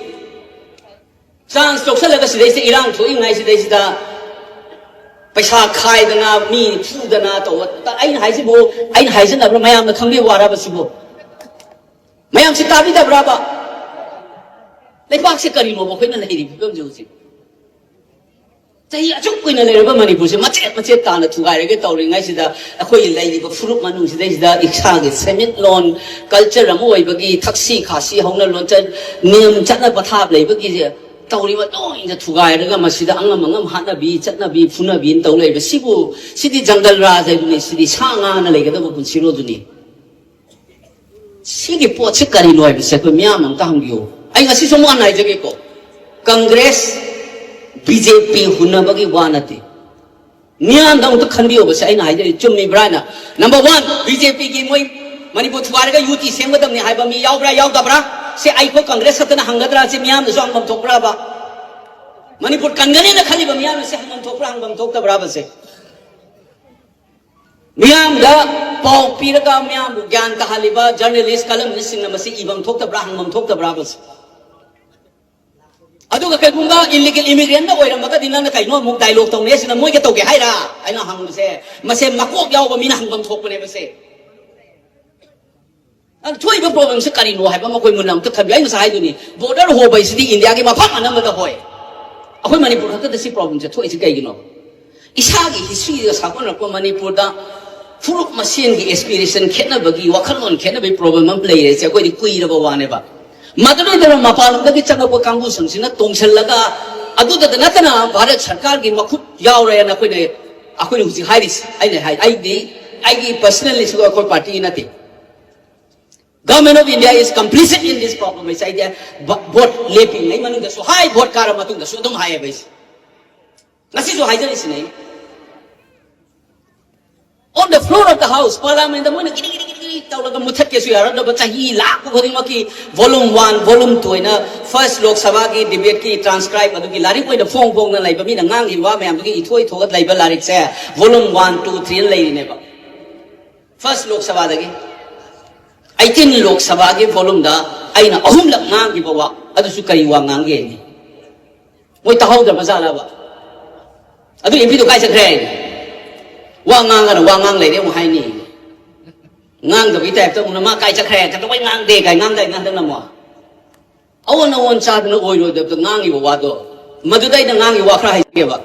ꯆꯥꯟꯁ ꯂꯧꯁꯜꯂꯒ ꯁꯤꯗꯩꯁꯤꯗ ꯏꯔꯥꯡ ꯊꯣꯛꯏꯉꯥꯏꯁꯤꯗꯩꯁꯤꯗ ꯄꯩꯁꯥ ꯈꯥꯏꯗꯅ, ꯃꯤ ꯐꯨꯗꯅ ꯇꯧꯕ꯫ ꯑꯩꯅ ꯍꯥꯏꯁꯤꯕꯨ, ꯑꯩꯅ ꯍꯥꯏꯖꯟꯅꯕ꯭ꯔꯥ? ꯃꯌꯥꯝꯅ ꯈꯪꯕꯤꯕ ꯋꯥꯔꯕ ꯁꯤꯕꯨ? ꯃꯌꯥꯝꯁꯤ ꯇꯥꯕꯤꯗꯕ꯭ꯔꯕ? ꯂꯩꯕꯥꯛꯁꯦ ꯀꯔꯤꯅꯣꯕ ꯑꯩꯈꯣꯏꯅ ꯂꯩꯔꯤꯕ ꯐꯤꯕꯝꯁꯦ ꯍꯧꯖꯤꯛ? ꯆꯍꯤ ꯑꯁꯨꯛ ꯀꯨꯏꯅ ꯂꯩꯔꯕ ꯃꯅꯤꯄꯨꯔꯁꯦ ꯃꯆꯦꯠ ꯃꯆꯦꯠ ꯇꯥꯅ ꯊꯨꯒꯥꯏꯔꯒꯦ ꯇꯧꯔꯤꯉꯩꯁꯤꯗ, ꯑꯩꯈꯣꯏꯒꯤ ꯂꯩꯔꯤꯕ ꯐꯨꯔꯨꯞ ꯃꯅꯨꯡꯁꯤꯗꯩꯁꯤꯗ ꯏꯁꯥꯒꯤ ꯁꯦꯟꯃꯤꯠꯂꯣꯟ, ꯀꯜꯆꯔ ꯑꯃ ꯑꯣꯏꯕꯒꯤ ꯊꯛꯁꯤ ꯈꯥꯁꯤ ꯍꯧꯅ ꯂꯣꯟꯆꯠ, ꯅꯤꯌꯝ ꯆꯠꯅ ꯄꯊꯥꯞ ꯂꯩꯕꯒꯤ ꯇꯧꯔꯤꯕ ꯂꯣꯏꯅ ꯊꯨꯒꯥꯏꯔꯒ ꯃꯁꯤꯗ ꯑꯉꯝ ꯑꯉꯝ ꯍꯥꯠꯅꯕꯤ, ꯆꯠꯅꯕꯤ, ꯐꯨꯅꯕꯤꯅ ꯇꯧ ꯂꯩꯕ ꯁꯤꯕꯨ, ꯁꯤꯗꯤ ꯖꯪꯒꯜ ꯔꯥꯖ ꯍꯥꯏꯗꯨꯅꯤ, ꯁꯤꯗꯤ ꯁꯥ ꯉꯥꯅ ꯂꯩꯒꯗꯕ ꯄꯨꯟꯁꯤꯔꯣ ꯑꯗꯨꯅꯤ꯫ ꯁꯤꯒꯤ ꯄꯣꯠꯁꯤ ꯀꯔꯤꯅꯣ ꯍꯥꯏꯕꯁꯦ ꯑꯩꯈꯣꯏ ꯃꯤꯌꯥꯝ ꯑꯝꯇ ꯍꯪꯕꯤꯌꯨ꯫ ꯑꯩ ꯉꯁꯤ ꯁꯨꯝ ꯍꯥꯟꯅ ꯍꯥꯏꯖꯒꯦꯀꯣ, ꯀꯪꯒ꯭ꯔꯦꯁ, ꯕꯤ ꯖꯦ ꯄꯤ ꯍꯨꯟꯅꯕꯒꯤ ꯋꯥ ꯅꯠꯇꯦ꯫ ꯃꯤꯌꯥꯝꯗ ꯑꯃꯨꯛꯇ ꯈꯟꯕꯤꯌꯣꯕꯁꯦ ꯑꯩꯅ ꯍꯥꯏꯖꯔꯤ, ꯆꯨꯝꯃꯤꯕ꯭ꯔꯥ ꯍꯥꯏꯅ꯫ ꯅꯝꯕꯔ ꯋꯥꯟ, ꯕꯤ ꯖꯦ ꯄꯤꯒꯤ ꯃꯣꯏ ꯃꯅꯤꯄꯨꯔ ꯊꯨꯒꯥꯏꯔꯒ ꯌꯨ ꯇꯤ ꯁꯦꯝꯒꯗꯕꯅꯤ ꯍꯥꯏꯕ ꯃꯤ ꯌꯥꯎꯕ꯭ꯔꯥ ꯌꯥꯎꯗꯕ꯭ꯔꯥ? ꯁꯤ ꯑꯩꯈꯣꯏ ꯀꯪꯒ꯭ꯔꯦꯁ ꯈꯛꯇꯅ ꯍꯪꯒꯗ꯭ꯔꯥ? ꯁꯤ ꯃꯤꯌꯥꯝꯅꯁꯨ ꯍꯪꯐꯝ ꯊꯣꯛꯄ꯭ꯔꯥꯕ? ꯃꯅꯤꯄꯨꯔ ꯀꯟꯒꯅꯦꯅ ꯈꯜꯂꯤꯕ ꯃꯤꯌꯥꯝꯅ ꯁꯤ ꯍꯪꯐꯝ ꯊꯣꯛꯄ꯭ꯔꯥ, ꯍꯪꯐꯝ ꯊꯣꯛꯇꯕ꯭ꯔꯥꯕꯁꯦ? ꯃꯤꯌꯥꯝꯗ ꯄꯥꯎ ꯄꯤꯔꯒ ꯃꯤꯌꯥꯝꯕꯨ ꯒ꯭ꯌꯥꯟ ꯇꯥꯍꯜꯂꯤꯕ ꯖꯔꯅꯦꯂꯤꯁ ꯀꯂꯝꯅꯤꯁꯁꯤꯡꯅ ꯃꯁꯤ ꯏꯐꯝ ꯊꯣꯛꯇꯕ꯭ꯔꯥ, ꯍꯪꯐꯝ ꯊꯣꯛꯇꯕ꯭ꯔꯥ ꯃꯁꯤ? ꯑꯗꯨꯒ ꯀꯩꯒꯨꯝꯕ ꯏꯂꯤꯒꯦꯜ ꯏꯃꯤꯒ꯭ꯔꯦꯟꯒ ꯑꯣꯏꯔꯝꯃꯒꯗꯤ ꯅꯪꯅ ꯀꯩꯅꯣ ꯑꯃꯨꯛ ꯗꯥꯏꯂꯣꯛ ꯇꯧꯅꯦ ꯁꯤꯅ ꯃꯣꯏꯒ ꯇꯧꯒꯦ ꯍꯥꯏꯔ? ꯑꯩꯅ ꯍꯪꯕꯁꯦ, ꯃꯁꯦ ꯃꯀꯣꯛ ꯌꯥꯎꯕ ꯃꯤꯅ ꯍꯪꯐꯝ ꯊꯣꯛꯄꯅꯦ ꯃꯁꯦ꯫ ꯑꯗꯨ ꯊꯣꯛꯏꯕ ꯄ꯭ꯔꯣꯕ꯭ꯂꯦꯝꯁꯦ ꯀꯔꯤꯅꯣ ꯍꯥꯏꯕ ꯑꯃ ꯑꯩꯈꯣꯏ ꯃꯨꯟꯅ ꯑꯃꯇ ꯈꯟꯕꯤꯌꯨ꯫ ꯑꯩ ꯉꯁꯥꯏ ꯍꯥꯏꯗꯨꯅꯤ, ꯕꯣꯔꯗꯔ ꯍꯣꯕ ꯍꯥꯏꯁꯤꯗꯤ ꯏꯟꯗꯤꯌꯥꯒꯤ ꯃꯐꯝ ꯑꯅꯝꯕꯗ ꯍꯣꯏ꯫ ꯑꯩꯈꯣꯏ ꯃꯅꯤꯄꯨꯔ ꯈꯛꯇꯗ ꯁꯤ ꯄ꯭ꯔꯣꯕ꯭ꯂꯦꯝꯁꯦ ꯊꯣꯛꯏꯁꯤ ꯀꯩꯒꯤꯅꯣ? ꯏꯁꯥꯒꯤ ꯍꯤꯁꯇ꯭ꯔꯤꯗ ꯁꯥꯒꯣꯟꯅꯔꯛꯄ ꯃꯅꯤꯄꯨꯔꯗ ꯐꯨꯔꯨꯞ ꯃꯁꯦꯟꯒꯤ ꯑꯦꯁꯄꯤꯔꯦꯁꯟ ꯈꯦꯠꯅꯕꯒꯤ, ꯋꯥꯈꯜꯂꯣꯟ ꯈꯦꯠꯅꯕꯒꯤ ꯄ꯭ꯔꯣꯕ꯭ꯂꯦꯝ ꯑꯃ ꯂꯩꯔꯦꯁꯦ ꯑꯩꯈꯣꯏꯗꯤ ꯀꯨꯏꯔꯕ ꯋꯥꯅꯦꯕ꯫ ꯃꯗꯨꯗꯩꯗ ꯃꯄꯥꯟꯂꯣꯝꯗꯒꯤ ꯆꯪꯉꯛꯄ ꯀꯥꯡꯕꯨꯁꯤꯡꯁꯤꯅ ꯇꯣꯡꯁꯤꯜꯂꯒ, ꯑꯗꯨꯗꯇ ꯅꯠꯇꯅ ꯚꯥꯔꯠ ꯁꯔꯀꯥꯔꯒꯤ ꯃꯈꯨꯠ ꯌꯥꯎꯔꯦꯅ ꯑꯩꯈꯣꯏꯅ, ꯑꯩꯈꯣꯏꯅ ꯍꯧꯖꯤꯛ ꯍꯥꯏꯔꯤꯁꯤ, ꯑꯩꯅ ꯍꯥꯏ, ꯑꯩꯗꯤ, ꯑꯩꯒꯤ ꯄꯔꯁꯅꯦꯜꯂꯤꯁꯨ ꯑꯩꯈꯣꯏ ꯄꯥꯔꯇꯤ ꯅꯠꯇꯦ꯫ Government of India is complicit in this problem ꯍꯥꯏꯁꯦ ꯑꯩꯗꯤ ꯚ-, ꯚꯣꯠ ꯂꯦꯞꯄꯤꯉꯩ ꯃꯅꯨꯡꯗꯁꯨ ꯍꯥꯏ, ꯚꯣꯠ ꯀꯥꯔ ꯃꯇꯨꯡꯗꯁꯨ ꯑꯗꯨꯝ ꯍꯥꯏꯌꯦꯕ ꯑꯩꯁꯦ꯫ ꯉꯁꯤꯁꯨ ꯍꯥꯏꯖꯔꯤꯁꯤꯅꯦ꯫ On the floor of the house, ꯄꯥꯔꯂꯥꯃꯦꯟꯗ ꯃꯣꯏꯅ ꯒꯤꯔꯤ ꯒꯤꯔꯤ ꯒꯤꯔꯤ ꯒꯤꯔꯤ ꯇꯧꯔꯒ ꯃꯨꯊꯠꯀꯦꯁꯨ ꯌꯥꯔꯗꯕ ꯆꯍꯤ ꯂꯥꯛꯄ ꯈꯨꯗꯤꯡꯃꯛꯀꯤ volume one, volume two ꯍꯥꯏꯅ first ꯂꯣꯛ ꯁꯚꯥꯒꯤ debateꯀꯤ transcribe ꯑꯗꯨꯒꯤ ꯂꯥꯏꯔꯤꯛ ꯑꯣꯏꯅ ꯐꯣꯡ ꯐꯣꯡꯅ ꯂꯩꯕ, ꯃꯤꯅ ꯉꯥꯡꯈꯤꯕ ꯋꯥ ꯃꯌꯥꯝꯗꯨꯒꯤ ꯏꯊꯣꯛ ꯏꯊꯣꯛꯑ ꯂꯩꯕ ꯂꯥꯏꯔꯤꯛꯁꯦ volume one, two, three ꯂꯩꯔꯤꯅꯦꯕ꯫ First ꯂꯣꯛ ꯁꯚꯥꯗꯒꯤ eighteen ꯂꯣꯛ ꯁꯚꯥꯒꯤ volumeꯗ ꯑꯩꯅ ꯑꯍꯨꯝꯂꯛ ꯉꯥꯡꯈꯤꯕ ꯋꯥ ꯑꯗꯨꯁꯨ ꯀꯔꯤ ꯋꯥ ꯉꯥꯡꯒꯦ? ꯃꯣꯏ ꯇꯥꯍꯧꯗ꯭ꯔꯕ ꯖꯥꯠꯂꯕ? ꯑꯗꯨ MPꯗꯣ ꯀꯥꯏ ꯆꯠꯈ꯭ꯔꯦ? ꯋꯥ ꯉꯥꯡꯉꯅ ꯋꯥ ꯉꯥꯡ ꯂꯩꯔꯦ ꯑꯃꯨꯛ ꯍꯥꯏꯅꯤ꯫ ꯉꯥꯡꯗꯕꯒꯤ typeꯇ ꯑꯃꯨꯛꯅ ꯃꯥ ꯀꯥꯏ ꯆꯠꯈ꯭ꯔꯦ? ꯀꯩꯗꯧꯕꯩ ꯉꯥꯡꯗꯦ ꯀꯥꯏ ꯉꯥꯡꯗꯥꯏ ꯉꯥꯡꯗꯅ ꯑꯃꯨꯛ? ꯑꯑꯣꯟ ꯑꯑꯣꯟ ꯆꯥꯗꯅ ꯑꯣꯏꯔꯣꯏꯗꯕꯗ ꯉꯥꯡꯉꯤꯕ ꯋꯥꯗꯣ, ꯃꯗꯨꯗ ꯑꯩꯅ ꯉꯥꯡꯉꯤ ꯋꯥ ꯈꯔ ꯍꯥꯏꯖꯒꯦꯕ꯫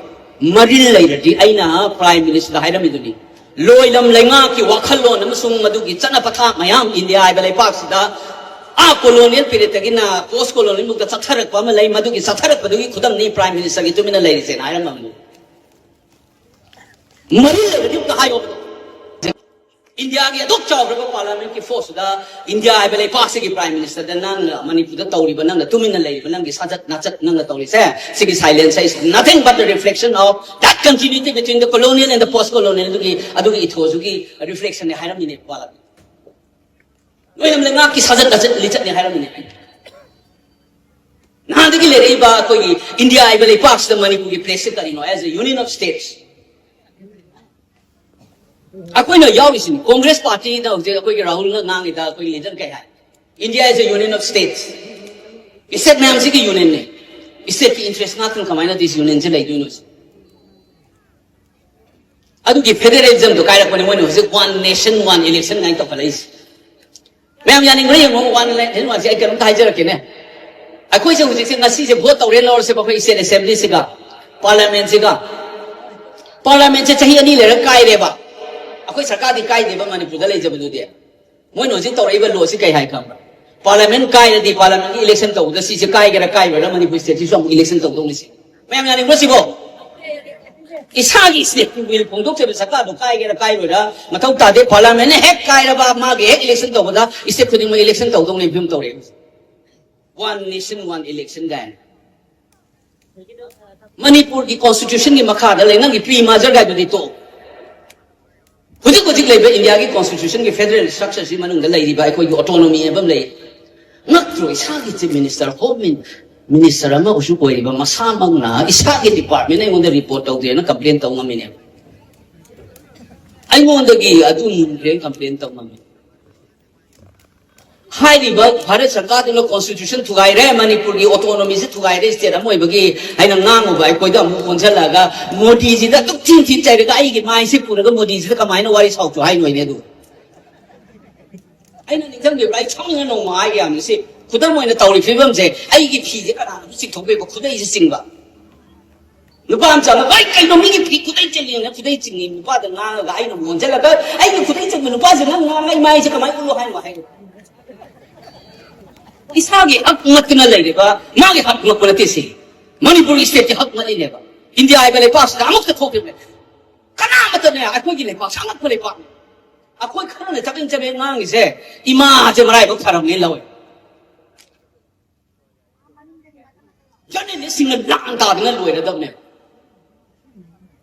ꯃꯔꯤꯜ ꯂꯩꯔꯗꯤ ꯑꯩꯅ Prime Ministerꯗ ꯍꯥꯏꯔꯝꯃꯤꯗꯨꯅꯤ, ꯂꯣꯏꯂꯝ ꯂꯩꯉꯥꯛꯀꯤ ꯋꯥꯈꯜꯂꯣꯟ ꯑꯃꯁꯨꯡ ꯃꯗꯨꯒꯤ ꯆꯠꯅ ꯄꯊꯥꯞ ꯃꯌꯥꯝ ꯏꯟꯗꯤꯌꯥ ꯍꯥꯏꯕ ꯂꯩꯄꯥꯛꯁꯤꯗ ꯑꯥ colonial periodꯇꯒꯤꯅ post colonialꯃꯨꯛꯇ ꯆꯠꯊꯔꯛꯄ ꯑꯃ ꯂꯩ, ꯃꯗꯨꯒꯤ ꯆꯠꯊꯔꯛꯄꯗꯨꯒꯤ ꯈꯨꯗꯝꯅꯤ Prime Ministerꯒꯤ ꯇꯨꯃꯤꯟꯅ ꯂꯩꯔꯤꯁꯦꯅ ꯍꯥꯏꯔꯝꯃꯕꯅꯤ꯫ ꯃꯔꯤꯜ ꯂꯩꯔꯗꯤ ꯑꯝꯇ ꯍꯥꯏꯌꯣ꯫ ꯏꯟꯗꯤꯌꯥꯒꯤ ꯑꯗꯨꯛ ꯆꯥꯎꯈ꯭ꯔꯕ ꯄꯥꯔꯂꯥꯃꯦꯟꯀꯤ ꯐꯣꯔꯁꯇꯨꯗ ꯏꯟꯗꯤꯌꯥ ꯍꯥꯏꯕ ꯂꯩꯄꯥꯛꯁꯤꯒꯤ Prime Ministerꯗ ꯅꯪꯅ ꯃꯅꯤꯄꯨꯔꯗ ꯇꯧꯔꯤꯕ, ꯅꯪꯅ ꯇꯨꯃꯤꯟꯅ ꯂꯩꯔꯤꯕ, ꯅꯪꯒꯤ ꯁꯥꯖꯠ ꯅꯥꯆꯠ ꯅꯪꯅ ꯇꯧꯔꯤꯁꯦ, ꯁꯤꯒꯤ silence is nothing but the reflection of that continuity between the colonial and the post colonial ꯑꯗꯨꯒꯤ, ꯑꯗꯨꯒꯤ ꯏꯊꯣꯁꯨꯒꯤ reflectionꯅꯦ ꯍꯥꯏꯔꯝꯃꯤꯅꯦ ꯄꯥꯔꯂꯥꯃꯦꯟ꯫ ꯅꯣꯏꯅ ꯂꯩꯉꯥꯛꯀꯤ ꯁꯥꯖꯠ ꯅꯥꯆꯠ ꯂꯤꯆꯠꯅꯦ ꯍꯥꯏꯔꯝꯃꯤꯅꯦ꯫ ꯅꯍꯥꯟꯗꯒꯤ ꯂꯩꯔꯛꯏꯕ ꯑꯩꯈꯣꯏꯒꯤ ꯏꯟꯗꯤꯌꯥ ꯍꯥꯏꯕ ꯂꯩꯄꯥꯛꯁꯤꯗ ꯃꯅꯤꯄꯨꯔꯒꯤ placeꯁꯦ ꯀꯔꯤꯅꯣ? As a union of states, ꯑꯩꯈꯣꯏꯅ ꯌꯥꯎꯔꯤꯁꯤꯅꯤ꯫ ꯀꯣꯡꯒ꯭ꯔꯦꯁ ꯄꯥꯔꯇꯤꯗ ꯍꯧꯖꯤꯛ ꯑꯩꯈꯣꯏꯒꯤ ꯔꯥꯍꯨꯜꯅ ꯉꯥꯡꯉꯤꯗ, ꯑꯩꯈꯣꯏꯒꯤ ꯂꯤꯗꯔ ꯀꯩ ꯍꯥꯏ? India is a union of states. State ꯃꯌꯥꯝꯁꯤꯒꯤ ꯌꯨꯅꯤꯌꯟꯅꯤ꯫ Stateꯀꯤ interest ꯉꯥꯛꯇꯅ ꯀꯃꯥꯏꯅ ꯗꯤꯁ ꯌꯨꯅꯤꯌꯟꯁꯤ ꯂꯩꯗꯣꯏꯅꯣ? ꯑꯗꯨꯒꯤ ꯐꯦꯗꯔꯦꯂꯤꯖꯝꯗꯣ ꯀꯥꯏꯔꯛꯄꯅꯤ ꯃꯣꯏꯅ ꯍꯧꯖꯤꯛ one nation one election ꯀꯥꯏꯅ ꯇꯧꯈꯠꯂꯛꯏꯁꯦ꯫ ꯃꯌꯥꯝ ꯌꯥꯅꯤꯡꯕ꯭ꯔꯥ ꯌꯦꯡꯉꯣ, one nation one ꯁꯦ꯫ ꯑꯩ ꯀꯩꯅꯣꯝꯇ ꯍꯥꯏꯖꯔꯛꯀꯦꯅꯦ꯫ ꯑꯩꯈꯣꯏꯁꯦ ꯍꯧꯖꯤꯛꯁꯦ, ꯉꯁꯤꯁꯦ ꯚꯣꯠ ꯇꯧꯔꯦ ꯂꯧꯔꯁꯦꯕ, ꯑꯩꯈꯣꯏ state assemblyꯁꯤꯒ parliamentꯁꯤꯒ꯫ Parliamentꯁꯦ ꯆꯍꯤ ꯑꯅꯤ ꯂꯩꯔꯒ ꯀꯥꯏꯔꯦꯕ꯫ ꯑꯩꯈꯣꯏ ꯁꯔꯀꯥꯔꯗꯤ ꯀꯥꯏꯗꯦꯕ, ꯃꯅꯤꯄꯨꯔꯗ ꯂꯩꯖꯕꯗꯨꯗꯤ꯫ ꯃꯣꯏꯅ ꯍꯧꯖꯤꯛ ꯇꯧꯔꯛꯏꯕ ꯂꯣꯁꯤ ꯀꯩ ꯍꯥꯏ ꯈꯪꯕ꯭ꯔꯥ? Parliament ꯀꯥꯏꯔꯗꯤ parliamentꯀꯤ election ꯇꯧꯕꯗ ꯁꯤꯁꯦ ꯀꯥꯏꯒꯦꯔꯥ ꯀꯥꯏꯔꯣꯏꯔꯥ ꯃꯅꯤꯄꯨꯔ stateꯁꯤꯁꯨ ꯑꯃꯨꯛ election ꯇꯧꯗꯧꯅꯤ ꯁꯤ꯫ ꯃꯌꯥꯝ ꯌꯥꯅꯤꯡꯕ꯭ꯔꯣ ꯁꯤꯕꯣ? ꯏꯁꯥꯒꯤ stateꯀꯤ will ꯐꯣꯡꯗꯣꯛꯆꯕ ꯁꯔꯀꯥꯔꯗꯣ ꯀꯥꯏꯒꯦꯔꯥ ꯀꯥꯏꯔꯣꯏꯔꯥ ꯃꯊꯧ ꯇꯥꯗꯦ꯫ Parliamentꯅ ꯍꯦꯛ ꯀꯥꯏꯔꯕ ꯃꯥꯒꯤ ꯍꯦꯛ election ꯇꯧꯕꯗ state ꯈꯨꯗꯤꯡꯃꯛ election ꯇꯧꯗꯧꯅꯤ ꯐꯤꯕꯝ ꯇꯧꯔꯛꯑꯦ ꯍꯧꯖꯤꯛ꯫ One nation one election ꯀꯥꯏꯅ꯫ ꯃꯅꯤꯄꯨꯔꯒꯤ constitutionꯒꯤ ꯃꯈꯥꯗ ꯂꯩ꯫ ꯅꯪꯒꯤ pre merger ꯀꯥꯏꯗꯨꯗꯤ ꯇꯣꯛꯑꯣ꯫ ꯍꯧꯖꯤꯛ ꯍꯧꯖꯤꯛ ꯂꯩꯕ Indiaꯒꯤ constitutionꯒꯤ federal structureꯁꯤ ꯃꯅꯨꯡꯗ ꯂꯩꯔꯤꯕ ꯑꯩꯈꯣꯏꯒꯤ autonomy ꯍꯥꯏꯕ ꯑꯃ ꯂꯩ꯫ ꯉꯛꯇ꯭ꯔꯣ? ꯏꯁꯥꯒꯤ chief minister, home minister ꯑꯃ ꯑꯣꯏꯁꯨ ꯑꯣꯏꯔꯤꯕ ꯃꯁꯥꯃꯛꯅ ꯏꯁꯥꯒꯤ department ꯑꯩꯉꯣꯟꯗ report ꯇꯧꯗꯦꯅ complain ꯇꯧ ꯉꯝꯃꯤꯅꯦꯕ꯫ ꯑꯩꯉꯣꯟꯗꯒꯤ ꯑꯗꯨ ꯃꯨꯟꯈ꯭ꯔꯦꯅ complain ꯇꯧ ꯉꯝꯃꯤ꯫ ꯍꯥꯏꯔꯤꯕ ꯚꯥꯔꯠ ꯁꯔꯀꯥꯔꯗꯨꯅ constitution ꯊꯨꯒꯥꯏꯔꯦ, ꯃꯅꯤꯄꯨꯔꯒꯤ autonomyꯁꯤ ꯊꯨꯒꯥꯏꯔꯦ, state ꯑꯃ ꯑꯣꯏꯕꯒꯤ ꯍꯥꯏꯅ ꯉꯥꯡꯉꯨꯕ ꯑꯩꯈꯣꯏꯗ ꯑꯃꯨꯛ ꯑꯣꯟꯁꯤꯜꯂꯒ ꯃꯣꯗꯤꯁꯤꯗ ꯑꯗꯨꯛ ꯊꯤꯟ ꯊꯤꯟ ꯆꯩꯔꯒ ꯑꯩꯒꯤ ꯃꯥꯏꯁꯤ ꯄꯨꯔꯒ ꯃꯣꯗꯤꯁꯤꯗ ꯀꯃꯥꯏꯅ ꯋꯥꯔꯤ ꯁꯥꯎꯆꯣ ꯍꯥꯏꯅꯣꯏꯅꯦ? ꯑꯗꯨ ꯑꯩꯅ ꯅꯤꯡꯁꯤꯡꯕꯤꯕ꯭ꯔꯥ? ꯑꯩ ꯁꯥꯎꯅꯤꯡꯅ ꯅꯣꯡꯃ ꯍꯥꯏꯒꯦ ꯌꯥꯝꯅ꯫ ꯁꯤ ꯈꯨꯗꯝ ꯑꯣꯏꯅ ꯇꯧꯔꯤ ꯐꯤꯕꯝꯁꯦ, ꯑꯩꯒꯤ ꯐꯤꯁꯦ ꯀꯅꯥꯅꯣ ꯆꯤꯡꯊꯣꯛꯄꯤꯕ, ꯈꯨꯗꯩꯁꯦ ꯆꯤꯡꯕ꯫ ꯅꯨꯄꯥ ꯃꯆꯥꯅ, "ꯚꯥꯏ, ꯀꯩꯅꯣ ꯃꯤꯒꯤ ꯐꯤ ꯈꯨꯗꯩ ꯆꯤꯡꯉꯤꯅ?" ꯈꯨꯗꯩ ꯆꯤꯡꯉꯤ ꯅꯨꯄꯥꯗ ꯉꯥꯡꯉꯒ ꯑꯩꯅ ꯑꯣꯟꯁꯤꯜꯂꯒ, "ꯑꯩꯒꯤ ꯈꯨꯗꯩ ꯆꯤꯡꯕ ꯅꯨꯄꯥꯁꯤꯅ ꯉꯥꯡꯉ ꯑꯩ ꯃꯥꯏꯁꯦ ꯀꯃꯥꯏꯅ ꯎꯠꯂꯣ ꯍꯥꯏꯅꯣ?" ꯍꯥꯏꯕ꯫ ꯏꯁꯥꯒꯤ ꯍꯛ ꯉꯠꯇꯅ ꯂꯩꯔꯤꯕ, ꯃꯥꯒꯤ ꯍꯛ ꯉꯠꯄ ꯅꯠꯇꯦ ꯁꯤ꯫ ꯃꯅꯤꯄꯨꯔꯒꯤ stateꯀꯤ ꯍꯛ ꯉꯠꯂꯤꯅꯦꯕ꯫ ꯏꯟꯗꯤꯌꯥ ꯍꯥꯏꯕ ꯂꯩꯄꯥꯛꯁꯤꯗ ꯑꯃꯠꯇ ꯊꯣꯛꯈꯤꯕꯅꯦ꯫ ꯀꯅꯥꯃꯠꯇꯅꯦ ꯑꯩꯈꯣꯏꯒꯤ ꯂꯩꯄꯥꯛꯁꯦ ꯑꯉꯛꯄ ꯂꯩꯄꯥꯛꯅꯤ꯫ ꯑꯩꯈꯣꯏ ꯈꯔꯅ ꯆꯕꯦꯡ ꯆꯕꯦꯡ ꯉꯥꯡꯉꯤꯁꯦ ꯏꯃꯥꯁꯦ ꯃꯔꯥꯏꯕꯛ ꯐꯔꯝꯅꯦ ꯂꯧꯋꯦ꯫ Journalistꯁꯤꯡꯅ ꯂꯥꯟ ꯇꯥꯗꯅ ꯂꯣꯏꯔꯗꯕꯅꯦ꯫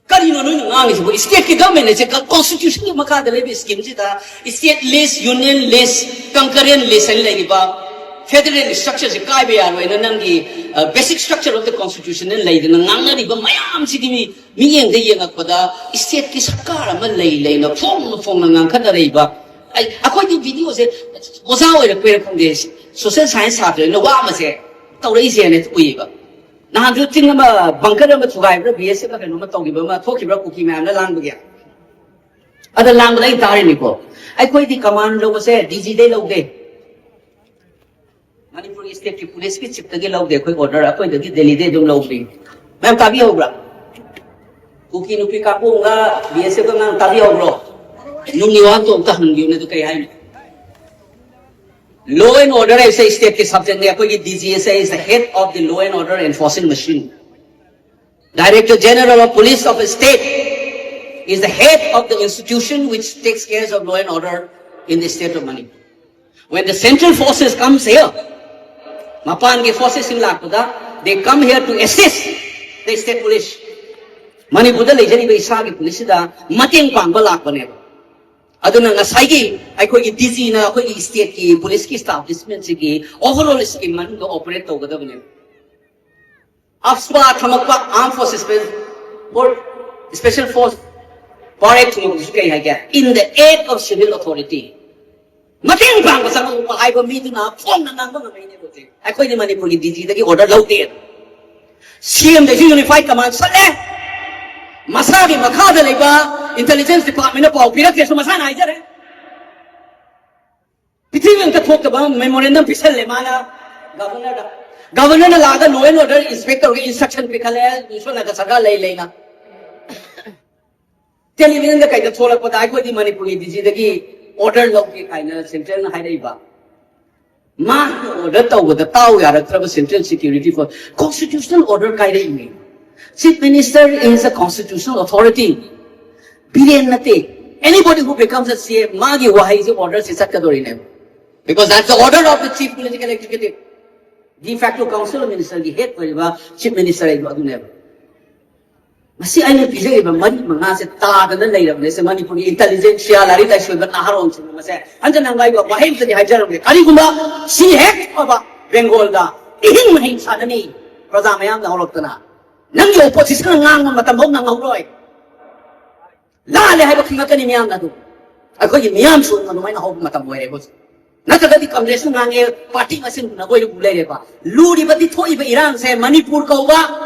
ꯀꯔꯤꯅꯣ ꯅꯣꯏꯅ ꯉꯥꯡꯉꯤꯁꯤꯕꯨ? Stateꯀꯤ government ꯑꯁꯦ constitutionꯒꯤ ꯃꯈꯥꯗ ꯂꯩꯕ schemeꯁꯤꯗ state list, union list, concurrent list ꯍꯥꯏꯅ ꯂꯩꯔꯤꯕ Federal structure ꯁꯦ ꯀꯥꯏꯕ ꯌꯥꯔꯣꯏꯅ ꯅꯪꯒꯤ basic structure of the constitution ꯂꯩꯗꯅ ꯉꯥꯡꯅꯔꯤꯕ ꯃꯌꯥꯝꯁꯤꯗꯤ ꯃꯤ ꯃꯤꯠꯌꯦꯡꯗ ꯌꯦꯡꯉꯛꯄꯗ state ꯀꯤ ꯁꯔꯀꯥꯔ ꯑꯃ ꯂꯩ ꯂꯩꯅ ꯐꯣꯡꯅ ꯐꯣꯡꯅ ꯉꯥꯡꯈꯠꯅꯔꯛꯏꯕ꯫ ꯑꯩ ꯑꯩꯈꯣꯏꯗꯤ video ꯁꯦ ꯑꯣꯖꯥ ꯑꯣꯏꯔꯛꯄꯩꯔꯥ ꯈꯪꯗꯦ, social science ꯁꯥꯇ꯭ꯔꯅ ꯋꯥ ꯑꯃꯁꯦ ꯇꯧꯔꯛꯏꯁꯦꯅ ꯎꯏꯌꯦꯕ꯫ ꯅꯍꯥꯟꯁꯨ ꯆꯤꯡ ꯑꯃ bunker ꯑꯃ ꯊꯨꯒꯥꯏꯕ꯭ꯔꯥ, B S F ꯀ ꯀꯩꯅꯣꯝꯃ ꯇꯧꯈꯤꯕ ꯑꯃ ꯊꯣꯛꯈꯤꯕ꯭ꯔꯥ ꯀꯨꯀꯤ ꯃꯌꯥꯝꯅ ꯂꯥꯡꯕꯒꯤ? ꯑꯗ ꯂꯥꯡꯕꯗ ꯑꯩ ꯇꯥꯔꯤꯅꯤꯀꯣ꯫ ꯑꯩꯈꯣꯏꯗꯤ command ꯂꯧꯕꯁꯦ D G ꯗꯩ ꯂꯧꯗꯦ꯫ ꯃꯅꯤꯄꯨꯔꯒꯤ state ꯀꯤ police ꯀꯤ chief ꯇꯒꯤ ꯂꯧꯗꯦ ꯑꯩꯈꯣꯏ order, ꯑꯩꯈꯣꯏꯗꯒꯤ ꯗꯦꯜꯂꯤꯗꯩ ꯑꯗꯨꯝ ꯂꯧꯕꯅꯤ꯫ ꯃꯌꯥꯝ ꯇꯥꯕꯤꯍꯧꯕ꯭ꯔꯥ? ꯀꯨꯀꯤ ꯅꯨꯄꯤ ꯀꯥꯡꯄꯣꯡꯒ B S F ꯀ ꯉꯥꯡ ꯇꯥꯕꯤꯍꯧꯕ꯭ꯔꯣ? ꯅꯨꯡꯒꯤ ꯋꯥꯍꯪꯗꯣ ꯑꯝꯇ ꯍꯪꯕꯤꯌꯨꯅꯦ, ꯑꯗꯨ ꯀꯩ ꯍꯥꯏꯅꯣ? Law and order ꯍꯥꯏꯁꯦ state ꯀꯤ subject ꯅꯦ꯫ ꯑꯩꯈꯣꯏꯒꯤ D G say is the head of the law and order enforcing machine. Director General of Police of a state is the head of the institution which takes care of law and order in the state of Manipur. When the central forces comes here, ꯃꯄꯥꯟꯒꯤ forces ꯁꯤꯡ ꯂꯥꯛꯄꯗ, they come here to assist the state police. ꯃꯅꯤꯄꯨꯔꯗ ꯂꯩꯖꯔꯤꯕ ꯏꯁꯥꯒꯤ police ꯁꯤꯗ ꯃꯇꯦꯡ ꯄꯥꯡꯕ ꯂꯥꯛꯄꯅꯦꯕ꯫ ꯑꯗꯨꯅ ꯉꯁꯥꯏꯒꯤ ꯑꯩꯈꯣꯏꯒꯤ D G ꯅ ꯑꯩꯈꯣꯏꯒꯤ state ꯀꯤ police ꯀꯤ establishment ꯁꯤꯒꯤ overall scheme ꯃꯅꯨꯡꯗ operate ꯇꯧꯒꯗꯕꯅꯦꯕ꯫ AFSPA ꯊꯝꯃꯛꯄ, Armed Forces Special Force, Special Force Power Act ꯊꯝꯃꯛꯄꯁꯨ ꯀꯩ ꯍꯥꯏꯒꯦ? In the aid of civil authority. ꯃꯇꯦꯡ ꯄꯥꯡꯕ ꯆꯪꯉꯛꯄ ꯍꯥꯏꯕ ꯃꯤꯗꯨꯅ ꯐꯣꯡꯅ ꯉꯥꯡꯕ ꯉꯝꯃꯛꯏꯅꯦ ꯍꯧꯖꯤꯛ꯫ ꯑꯩꯈꯣꯏꯗꯤ ꯃꯅꯤꯄꯨꯔꯒꯤ D G ꯗꯒꯤ order ꯂꯧꯗꯦ꯫ C M ꯗꯁꯨ unified command ꯆꯠꯂꯦ꯫ ꯃꯁꯥꯒꯤ ꯃꯈꯥꯗ ꯂꯩꯕ intelligence department ꯅ ꯄꯥꯎ ꯄꯤꯔꯛꯇꯦꯁꯨ ꯃꯁꯥꯅ ꯍꯥꯏꯖꯔꯦ꯫ ꯄ꯭ꯔꯤꯊꯤꯕꯤ ꯑꯝꯇ ꯊꯣꯛꯇꯕ memorandum ꯄꯤꯁꯜꯂꯦ ꯃꯥꯅ governor ꯗ꯫ Governor ꯅ ꯂꯥꯛꯑꯒ law and order inspect ꯇꯧꯔꯒ instruction ꯄꯤꯈꯠꯂꯦ, ꯏꯁꯣꯔꯅꯒ ꯁꯔꯀꯥꯔ ꯂꯩ ꯂꯩꯅ꯫ Television ꯗ ꯀꯩꯗ ꯊꯣꯛꯂꯛꯄꯗ ꯑꯩꯈꯣꯏꯗꯤ ꯃꯅꯤꯄꯨꯔꯒꯤ D G ꯗꯒꯤ order ꯂꯧꯒꯦ ꯀꯥꯏꯅ central ꯅ ꯍꯥꯏꯔꯛꯏꯕ꯫ ꯃꯥꯒꯤ order ꯇꯧꯕꯗ ꯇꯥꯎ ꯌꯥꯔꯛꯇ꯭ꯔꯕ central security force꯫ Constitutional order ꯀꯥꯏꯔꯛꯏꯅꯦ꯫ Chief Minister is a constitutional authority. Biren ꯅꯠꯇꯦ꯫ Anybody who becomes a C M, ꯃꯥꯒꯤ ꯋꯥꯍꯩꯁꯦ order say ꯆꯠꯀꯗꯧꯔꯤꯅꯦꯕ꯫ Because that's the order of the chief political executive. De facto council of minister ꯒꯤ head ꯑꯣꯏꯔꯤꯕ chief minister ꯍꯥꯏꯗꯣ ꯑꯗꯨꯅꯦꯕ꯫ ꯃꯁꯤ ꯑꯩꯅ ꯄꯤꯖꯔꯤꯕ ꯃꯔꯤ ꯃꯉꯥꯁꯦ ꯇꯥꯗꯅ ꯂꯩꯔꯕꯅꯦ꯫ ꯁꯦ ꯃꯅꯤꯄꯨꯔꯒꯤ ꯏꯟꯇꯦꯂꯤꯖꯦꯟꯁꯤꯌꯥ, ꯂꯥꯏꯔꯤꯛ ꯂꯥꯏꯁꯨ ꯑꯣꯏꯕ ꯅꯍꯥꯔꯣꯟꯁꯤꯡꯅ ꯃꯁꯦ ꯍꯟꯖꯟ ꯍꯟꯕ ꯋꯥꯍꯩ ꯑꯃꯇꯗꯤ ꯍꯥꯏꯖꯔꯝꯒꯦ꯫ ꯀꯔꯤꯒꯨꯝꯕ ꯁꯤ ꯍꯦꯛ ꯐꯕ ꯕꯦꯡꯒꯣꯜꯗ ꯏꯍꯤꯡ ꯃꯍꯤꯡ ꯁꯥꯟꯅꯅꯤ, ꯄ꯭ꯔꯖꯥ ꯃꯌꯥꯝꯅ ꯍꯧꯔꯛꯇꯅ ꯅꯪꯒꯤ ꯑꯣꯄꯣꯖꯤꯁꯟꯅ ꯉꯥꯡꯕ ꯃꯇꯝ ꯐꯥꯎ ꯅꯪꯍꯧꯔꯣꯏ꯫ ꯂꯥꯜꯂꯦ ꯍꯥꯏꯕ ꯈꯪꯂꯛꯀꯅꯤ ꯃꯤꯌꯥꯝꯅ꯫ ꯑꯗꯨ ꯑꯩꯈꯣꯏꯒꯤ ꯃꯤꯌꯥꯝꯁꯨ ꯑꯗꯨꯃꯥꯏꯅ ꯍꯧꯕ ꯃꯇꯝ ꯑꯣꯏꯔꯦ ꯍꯧꯖꯤꯛ꯫ ꯅꯠꯇ꯭ꯔꯒꯗꯤ ꯀꯪꯒ꯭ꯔꯦꯁꯅ ꯉꯥꯡꯉꯦ, ꯄꯥꯔꯇꯤ ꯃꯁꯦꯟ ꯎꯅꯕ ꯑꯣꯏꯅ ꯎ ꯂꯩꯔꯦꯕ꯫ ꯂꯨꯔꯤꯕꯗꯤ ꯊꯣꯛꯏꯕ ꯏꯔꯥꯡꯁꯦ ꯃꯅꯤꯄꯨꯔ ꯀꯧꯕ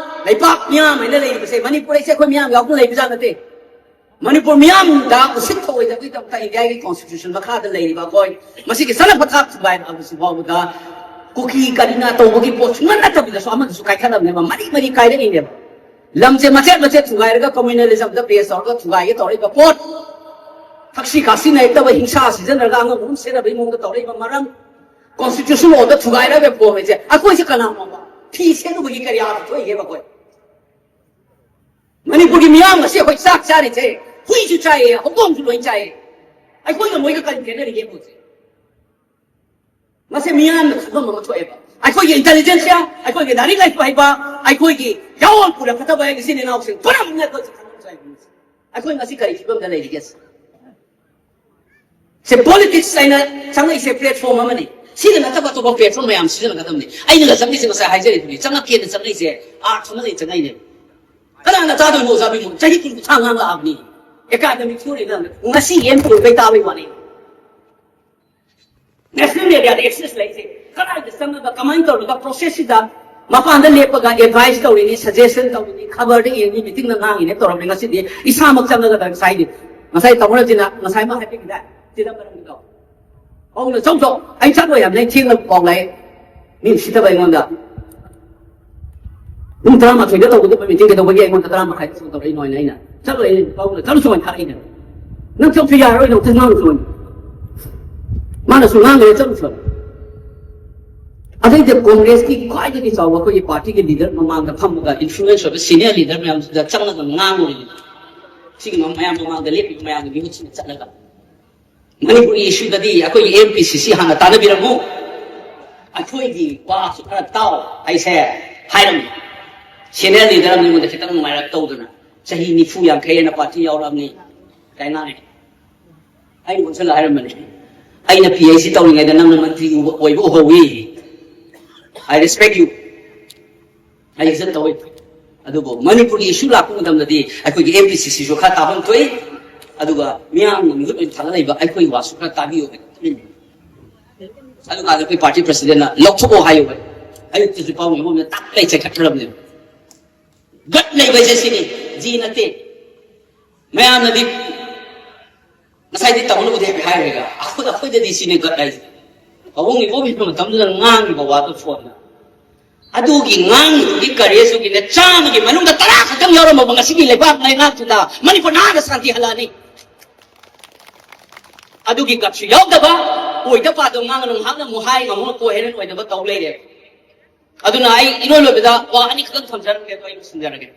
ꯂꯩꯕꯥꯛ ꯃꯤꯌꯥꯝ ꯍꯥꯏꯅ ꯂꯩꯔꯤꯕꯁꯦ, ꯃꯅꯤꯄꯨꯔ ꯍꯥꯏꯁꯦ ꯑꯩꯈꯣꯏ ꯃꯤꯌꯥꯝ ꯌꯥꯎꯗꯅ ꯂꯩꯕꯖꯥꯠ ꯅꯠꯇꯦ꯫ ꯃꯅꯤꯄꯨꯔ ꯃꯤꯌꯥꯝꯗ ꯎꯁꯤꯠ ꯊꯑꯣꯏꯗꯕꯒꯤꯗꯃꯛꯇ ꯏꯟꯗꯤꯌꯥꯒꯤ ꯀꯣꯟꯁꯇꯤꯇ꯭ꯌꯨꯁꯟ ꯃꯈꯥꯗ ꯂꯩꯔꯤꯕ ꯑꯩꯈꯣꯏ ꯃꯁꯤꯒꯤ ꯆꯠꯅ ꯄꯊꯥꯞ ꯊꯨꯒꯥꯏꯕ ꯍꯥꯏꯕꯁꯤ ꯐꯥꯎꯕꯗ ꯀꯨꯀꯤ ꯀꯔꯤꯅ ꯇꯧꯕꯒꯤ ꯄꯣꯠ ꯁꯨꯡꯅꯠ ꯅꯠꯇꯕꯤꯗꯁꯨ ꯑꯃꯗꯁꯨ ꯀꯥꯏꯈꯠꯂꯝꯅꯦꯕ, ꯃꯔꯤ ꯃꯔꯤ ꯀꯥꯏꯔꯛꯏꯅꯦꯕ꯫ ꯂꯝꯁꯦ ꯃꯆꯦꯠ ꯃꯆꯦꯠ ꯊꯨꯒꯥꯏꯔꯒ ꯀꯝꯃ꯭ꯌꯨꯅꯦꯂꯤꯖꯝꯗ ꯕꯦꯁ ꯇꯧꯔꯒ ꯊꯨꯒꯥꯏꯒꯦ ꯇꯧꯔꯛꯏꯕ ꯄꯣꯠ, ꯊꯛꯁꯤ ꯈꯥꯁꯤ ꯅꯥꯏꯔꯛꯇꯕ ꯍꯤꯡꯁꯥ ꯁꯤꯖꯤꯟꯅꯔꯒ ꯑꯉꯝ ꯑꯉꯝ ꯁꯦꯠꯅꯕꯒꯤ ꯃꯑꯣꯡꯗ ꯇꯧꯔꯛꯏꯕ ꯃꯔꯝ, ꯀꯣꯟꯁꯇꯤꯇ꯭ꯌꯨꯁꯟ ꯂꯣꯗ ꯊꯨꯒꯥꯏꯔꯛꯏꯕ ꯄꯣꯠ ꯍꯥꯏꯁꯦ ꯑꯩꯈꯣꯏꯁꯦ ꯀꯅꯥꯅꯣꯕ? ꯐꯤ ꯁꯦꯠꯂꯨꯕꯒꯤ ꯀꯔꯤꯌꯥꯗ ꯊꯣꯛꯏꯒꯦꯕ ꯑꯩꯈꯣꯏ? ꯃꯅꯤꯄꯨꯔꯒꯤ ꯃꯤꯌꯥꯝ ꯑꯁꯤ ꯑꯩꯈꯣꯏ ꯆꯥꯛ ꯆꯥꯔꯤꯁꯦ, ꯍꯨꯏꯁꯨ ꯆꯥꯏꯌꯦ, ꯍꯧꯗꯣꯡꯁꯨ ꯂꯣꯏ ꯆꯥꯏꯌꯦ꯫ ꯑꯩꯈꯣꯏꯒ ꯃꯣꯏꯒ ꯀꯔꯤ ꯈꯦꯠꯅꯔꯤꯒꯦ ꯍꯧꯖꯤꯛ? ꯃꯁꯤ ꯃꯤꯌꯥꯝꯅ ꯈꯪꯐꯝ ꯑꯃ ꯊꯣꯛꯑꯦꯕ꯫ ꯑꯩꯈꯣꯏꯒꯤ ꯏꯟꯇꯦꯂꯤꯖꯦꯟꯁꯤꯌꯥ, ꯑꯩꯈꯣꯏꯒꯤ ꯂꯥꯏꯔꯤꯛ ꯂꯥꯏꯁꯨ ꯍꯩꯕ, ꯑꯩꯈꯣꯏꯒꯤ ꯌꯥꯑꯣꯟ ꯄꯨꯔꯛꯀꯗꯕ ꯏꯆꯤꯟ ꯏꯅꯥꯎꯁꯤꯡ ꯄꯨꯝꯅꯃꯛꯅ ꯑꯩꯈꯣꯏꯁꯦ ꯈꯪꯐꯝ ꯊꯣꯛꯑꯦꯕ꯫ ꯑꯩꯈꯣꯏ ꯉꯁꯤ ꯀꯔꯤ ꯐꯤꯕꯝꯗ ꯂꯩꯔꯤꯒꯦ? ꯁꯦ ꯄꯣꯂꯤꯇꯤꯛꯁ ꯍꯥꯏꯅ ꯆꯪꯉꯛꯏꯁꯦ ꯄ꯭ꯂꯦꯠꯐꯣꯝ ꯑꯃꯅꯤ꯫ ꯁꯤꯗ ꯅꯠꯇꯕ ꯑꯇꯣꯞꯄ ꯄ꯭ꯂꯦꯠꯐꯣꯝ ꯃꯌꯥꯝ ꯁꯤꯖꯤꯟꯅꯒꯗꯕꯅꯤ꯫ ꯑꯩꯅꯒ ꯆꯪꯉꯛꯏꯁꯦ ꯉꯁꯥꯏ ꯍꯥꯏꯖꯔꯤꯗꯨꯅꯤ, ꯆꯪꯉꯛꯀꯦꯅ ꯆꯪꯉꯛꯏꯁꯦ ꯑꯥꯔꯊ ꯑꯃ ꯂꯩ ꯆꯪꯉꯛꯏꯅꯦ꯫ ꯀꯅꯥꯅ ꯇꯥꯗꯣꯏꯅꯣ ꯑꯣꯖꯥ ꯕꯤꯃꯣꯜ? ꯆꯍꯤ ꯀꯨꯟ ꯀꯨꯟꯊ꯭ꯔꯥ ꯉꯥꯡꯂꯛꯑꯕꯅꯤ꯫ ꯑꯦꯀꯥꯗꯃꯤꯛ ꯊꯤꯑꯣꯔꯤꯗ ꯉꯁꯤ ꯑꯦꯝ ꯄꯤ ꯑꯣꯏꯕꯩ ꯇꯥꯕꯩ ꯋꯥꯅꯤ꯫ ꯅꯦꯁꯅꯦꯜ ꯃꯦꯗꯤꯌꯥꯗ ꯑꯦꯛꯁꯦꯁ ꯂꯩꯁꯦ ꯀꯗꯥꯏꯗ ꯆꯪꯉꯒ ꯀꯃꯥꯏꯅ ꯇꯧꯔꯒ ꯄ꯭ꯔꯣꯁꯦꯁꯁꯤꯗ ꯃꯄꯥꯟꯗ ꯂꯦꯞꯄꯒ ꯑꯦꯗꯚꯥꯏꯁ ꯇꯧꯔꯤꯅꯤ, ꯁꯖꯦꯁꯟ ꯇꯧꯔꯤꯅꯤ, ꯈꯕꯔꯗ ꯌꯦꯡꯉꯤ, ꯃꯤꯇꯤꯡꯗ ꯉꯥꯡꯉꯤꯅꯦ ꯇꯧꯔꯝꯃꯦ꯫ ꯉꯁꯤꯗꯤ ꯏꯁꯥꯃꯛ ꯆꯪꯉꯒ ꯉꯁꯥꯏꯗꯤ, ꯉꯁꯥꯏ ꯇꯥꯃꯣ ꯔꯟꯖꯤꯅ ꯉꯁꯥꯏꯃꯛ ꯍꯥꯏꯕꯤꯈꯤꯗꯥꯏ? ꯆꯤꯗꯝꯕꯔꯝꯒꯤꯗꯣ꯫ ꯍꯧꯅ ꯆꯧ ꯆꯧ, ꯑꯩ ꯆꯠꯂꯣꯏ ꯍꯥꯏꯕꯅꯦ, ꯑꯩ ꯊꯦꯡꯅ ꯄꯥꯎ ꯂꯥꯛꯑꯦ꯫ ꯃꯤ ꯎꯁꯤꯠꯇꯕ ꯑꯩꯉꯣꯟꯗ꯫ ꯄꯨꯡ ꯇꯔꯥꯃꯥꯊꯣꯏꯗ ꯇꯧꯒꯗꯕ ꯃꯤꯇꯤꯡ ꯀꯩꯗꯧꯕꯒꯤ ꯑꯩꯉꯣꯟꯗ ꯇꯔꯥ ꯃꯈꯥꯏꯗ ꯐꯣꯟ ꯇꯧꯔꯛꯏꯅꯣ ꯍꯥꯏꯅ ꯑꯩꯅ ꯆꯠꯂꯣꯏ, ꯑꯩꯅ ꯄꯥꯎꯅ ꯆꯠꯂꯨ ꯆꯣꯟ ꯊꯥꯔꯛꯏꯅꯦ꯫ ꯅꯪ ꯆꯠꯄꯁꯨ ꯌꯥꯔꯣꯏ, ꯅꯪ ꯉꯥꯡꯉꯨ ꯆꯣꯟ꯫ ꯃꯥꯅꯁꯨ ꯉꯥꯡꯈ꯭ꯔꯦ, ꯆꯠꯂꯨ ꯆꯣꯟ꯫ ꯑꯗꯩꯗꯤ ꯀꯣꯡꯒ꯭ꯔꯦꯁꯀꯤ ꯈ꯭ꯋꯥꯏꯗꯒꯤ ꯆꯥꯎꯕ ꯑꯩꯈꯣꯏꯒꯤ ꯄꯥꯔꯇꯤꯒꯤ ꯂꯤꯗꯔ ꯃꯃꯥꯡꯗ ꯐꯝꯃꯒ ꯏꯟꯐ꯭ꯂꯨꯌꯦꯟꯁ ꯑꯣꯏꯕ ꯁꯤꯅꯤꯌꯔ ꯂꯤꯗꯔ ꯃꯌꯥꯝꯁꯤꯗ ꯆꯪꯉꯒ ꯉꯥꯡꯉꯨꯔꯤꯅꯤ꯫ ꯁꯤꯒꯤ ꯃꯌꯥꯝ ꯃꯃꯥꯡꯗ ꯂꯦꯞꯄꯤꯕ ꯃꯌꯥꯝꯒꯤ ꯃꯤꯍꯨꯠꯁꯤꯡꯗ ꯆꯠꯂꯒ ꯃꯅꯤꯄꯨꯔꯒꯤ ꯏꯁꯨꯗꯗꯤ ꯑꯩꯈꯣꯏꯒꯤ ꯑꯦꯝ ꯄꯤ ꯁꯤ ꯁꯤ ꯍꯥꯟꯅ ꯇꯥꯟꯅꯕꯤꯔꯝꯃꯨ, ꯑꯩꯈꯣꯏꯒꯤ ꯋꯥꯁꯨ ꯈꯔ ꯇꯥꯎ ꯍꯥꯏꯁꯦ ꯍꯥꯏꯔꯝꯃꯤ꯫ ꯁꯦꯅꯤꯌꯔ ꯂꯤꯗꯔ ꯑꯃ ꯑꯩꯉꯣꯟꯗ ꯈꯤꯇꯪ ꯅꯨꯡꯉꯥꯏꯔꯛ ꯇꯧꯗꯅ ꯆꯍꯤ ꯅꯤꯐꯨ ꯌꯥꯡꯈꯩ ꯑꯅ ꯄꯥꯔꯇꯤ ꯌꯥꯎꯔꯛꯑꯕꯅꯤ ꯀꯥꯏ ꯉꯥꯡꯉꯦ꯫ ꯑꯩꯅ ꯑꯣꯟꯁꯤꯜꯂ ꯍꯥꯏꯔꯝꯕꯅꯤ, "ꯑꯩꯅ ꯄꯤ ꯑꯩꯆ ꯗꯤ ꯇꯧꯔꯤꯉꯩꯗ ꯅꯪꯅ ꯃꯟꯇ꯭ꯔꯤ ꯑꯣꯏꯕ ꯑꯣꯏꯍꯧꯋꯤ꯫ I respect you꯫ ꯑꯩ ꯏꯖꯠ ꯇꯧꯋꯤ꯫ ꯑꯗꯨꯕꯨ ꯃꯅꯤꯄꯨꯔꯒꯤ ꯏꯁꯨ ꯂꯥꯛꯄ ꯃꯇꯝꯗꯗꯤ ꯑꯩꯈꯣꯏꯒꯤ ꯑꯦꯝ ꯄꯤ ꯁꯤ ꯁꯤꯁꯨ ꯈꯔ ꯇꯥꯐꯝ ꯊꯣꯛꯏ, ꯑꯗꯨꯒ ꯃꯤꯌꯥꯝꯅ ꯃꯤꯍꯨꯠ ꯑꯣꯏꯅ ꯊꯥꯒꯠꯂꯛꯏꯕ ꯑꯩꯈꯣꯏ ꯋꯥꯁꯨ ꯈꯔ ꯇꯥꯕꯤꯌꯨ" ꯍꯥꯏꯅ ꯈꯜꯂꯤ꯫ ꯑꯗꯨꯀꯥꯟꯗ ꯑꯩꯈꯣꯏ ꯄꯥꯔꯇꯤ ꯄ꯭ꯔꯁꯤꯗꯦꯟꯅ "ꯂꯧꯊꯣꯛꯑꯣ" ꯍꯥꯏꯌꯨ ꯍꯥꯏ꯫ ꯑꯌꯨꯛꯇꯁꯨ ꯄꯥꯎ ꯃꯤꯐꯝꯗ ꯇꯥꯛ ꯂꯩ ꯆꯦꯟꯈꯠꯈ꯭ꯔꯕꯅꯦꯕ꯫ ꯒꯠ ꯂꯩꯕ ꯍꯥꯏꯁꯦ ꯁꯤꯅꯤ, ꯖꯤ ꯅꯠꯇꯦ꯫ ꯃꯌꯥꯝꯅꯗꯤ ꯉꯁꯥꯏꯗꯤ ꯇꯧꯅꯕꯗꯤ ꯍꯥꯏꯔꯦꯒ, ꯑꯩꯈꯣꯏ, ꯑꯩꯈꯣꯏꯗꯗꯤ ꯁꯤꯅꯤ ꯒꯠ ꯍꯥꯏꯁꯦ꯫ ꯄꯥꯕꯨꯡ ꯏꯕꯣꯕꯤꯅ ꯃꯇꯝꯗꯨꯗ ꯉꯥꯡꯉꯤꯕ ꯋꯥꯗꯣ ꯐꯣꯟꯗ꯫ ꯑꯗꯨꯒꯤ ꯉꯥꯡꯉꯤꯕꯒꯤ ꯀꯔꯦꯖꯇꯨꯒꯤꯅꯦ, ꯆꯥꯝꯃꯒꯤ ꯃꯅꯨꯡꯗ ꯇꯔꯥ ꯈꯛꯇꯪ ꯌꯥꯎꯔꯝꯃꯕ ꯉꯁꯤꯒꯤ ꯂꯩꯕꯥꯛ ꯂꯩꯉꯥꯛꯇꯨꯗ ꯃꯅꯤꯄꯨꯔ ꯅꯥꯟꯅ ꯁꯥꯟꯇꯤ ꯍꯜꯂꯛꯑꯅꯤ꯫ ꯑꯗꯨꯒꯤ ꯒꯠꯁꯨ ꯌꯥꯎꯗꯕ, ꯑꯣꯏꯗ ꯄꯥꯗꯕ ꯉꯥꯡꯉꯅꯨ, ꯉꯥꯏꯍꯥꯛꯅ ꯑꯃꯨꯛ ꯍꯥꯏ, ꯑꯃꯨꯛꯅ ꯀꯣꯍꯦꯔꯦꯟ ꯑꯣꯏꯗꯕ ꯇꯧ ꯂꯩꯔꯦ꯫ ꯑꯗꯨꯅ ꯑꯩ ꯏꯔꯣꯏ ꯂꯣꯏꯕꯗ ꯋꯥ ꯑꯅꯤꯈꯛꯇꯪ ꯊꯝꯖꯔꯝꯒꯦ, ꯑꯗꯨꯒ ꯑꯩ ꯂꯣꯏꯁꯤꯟꯖꯔꯒꯦ꯫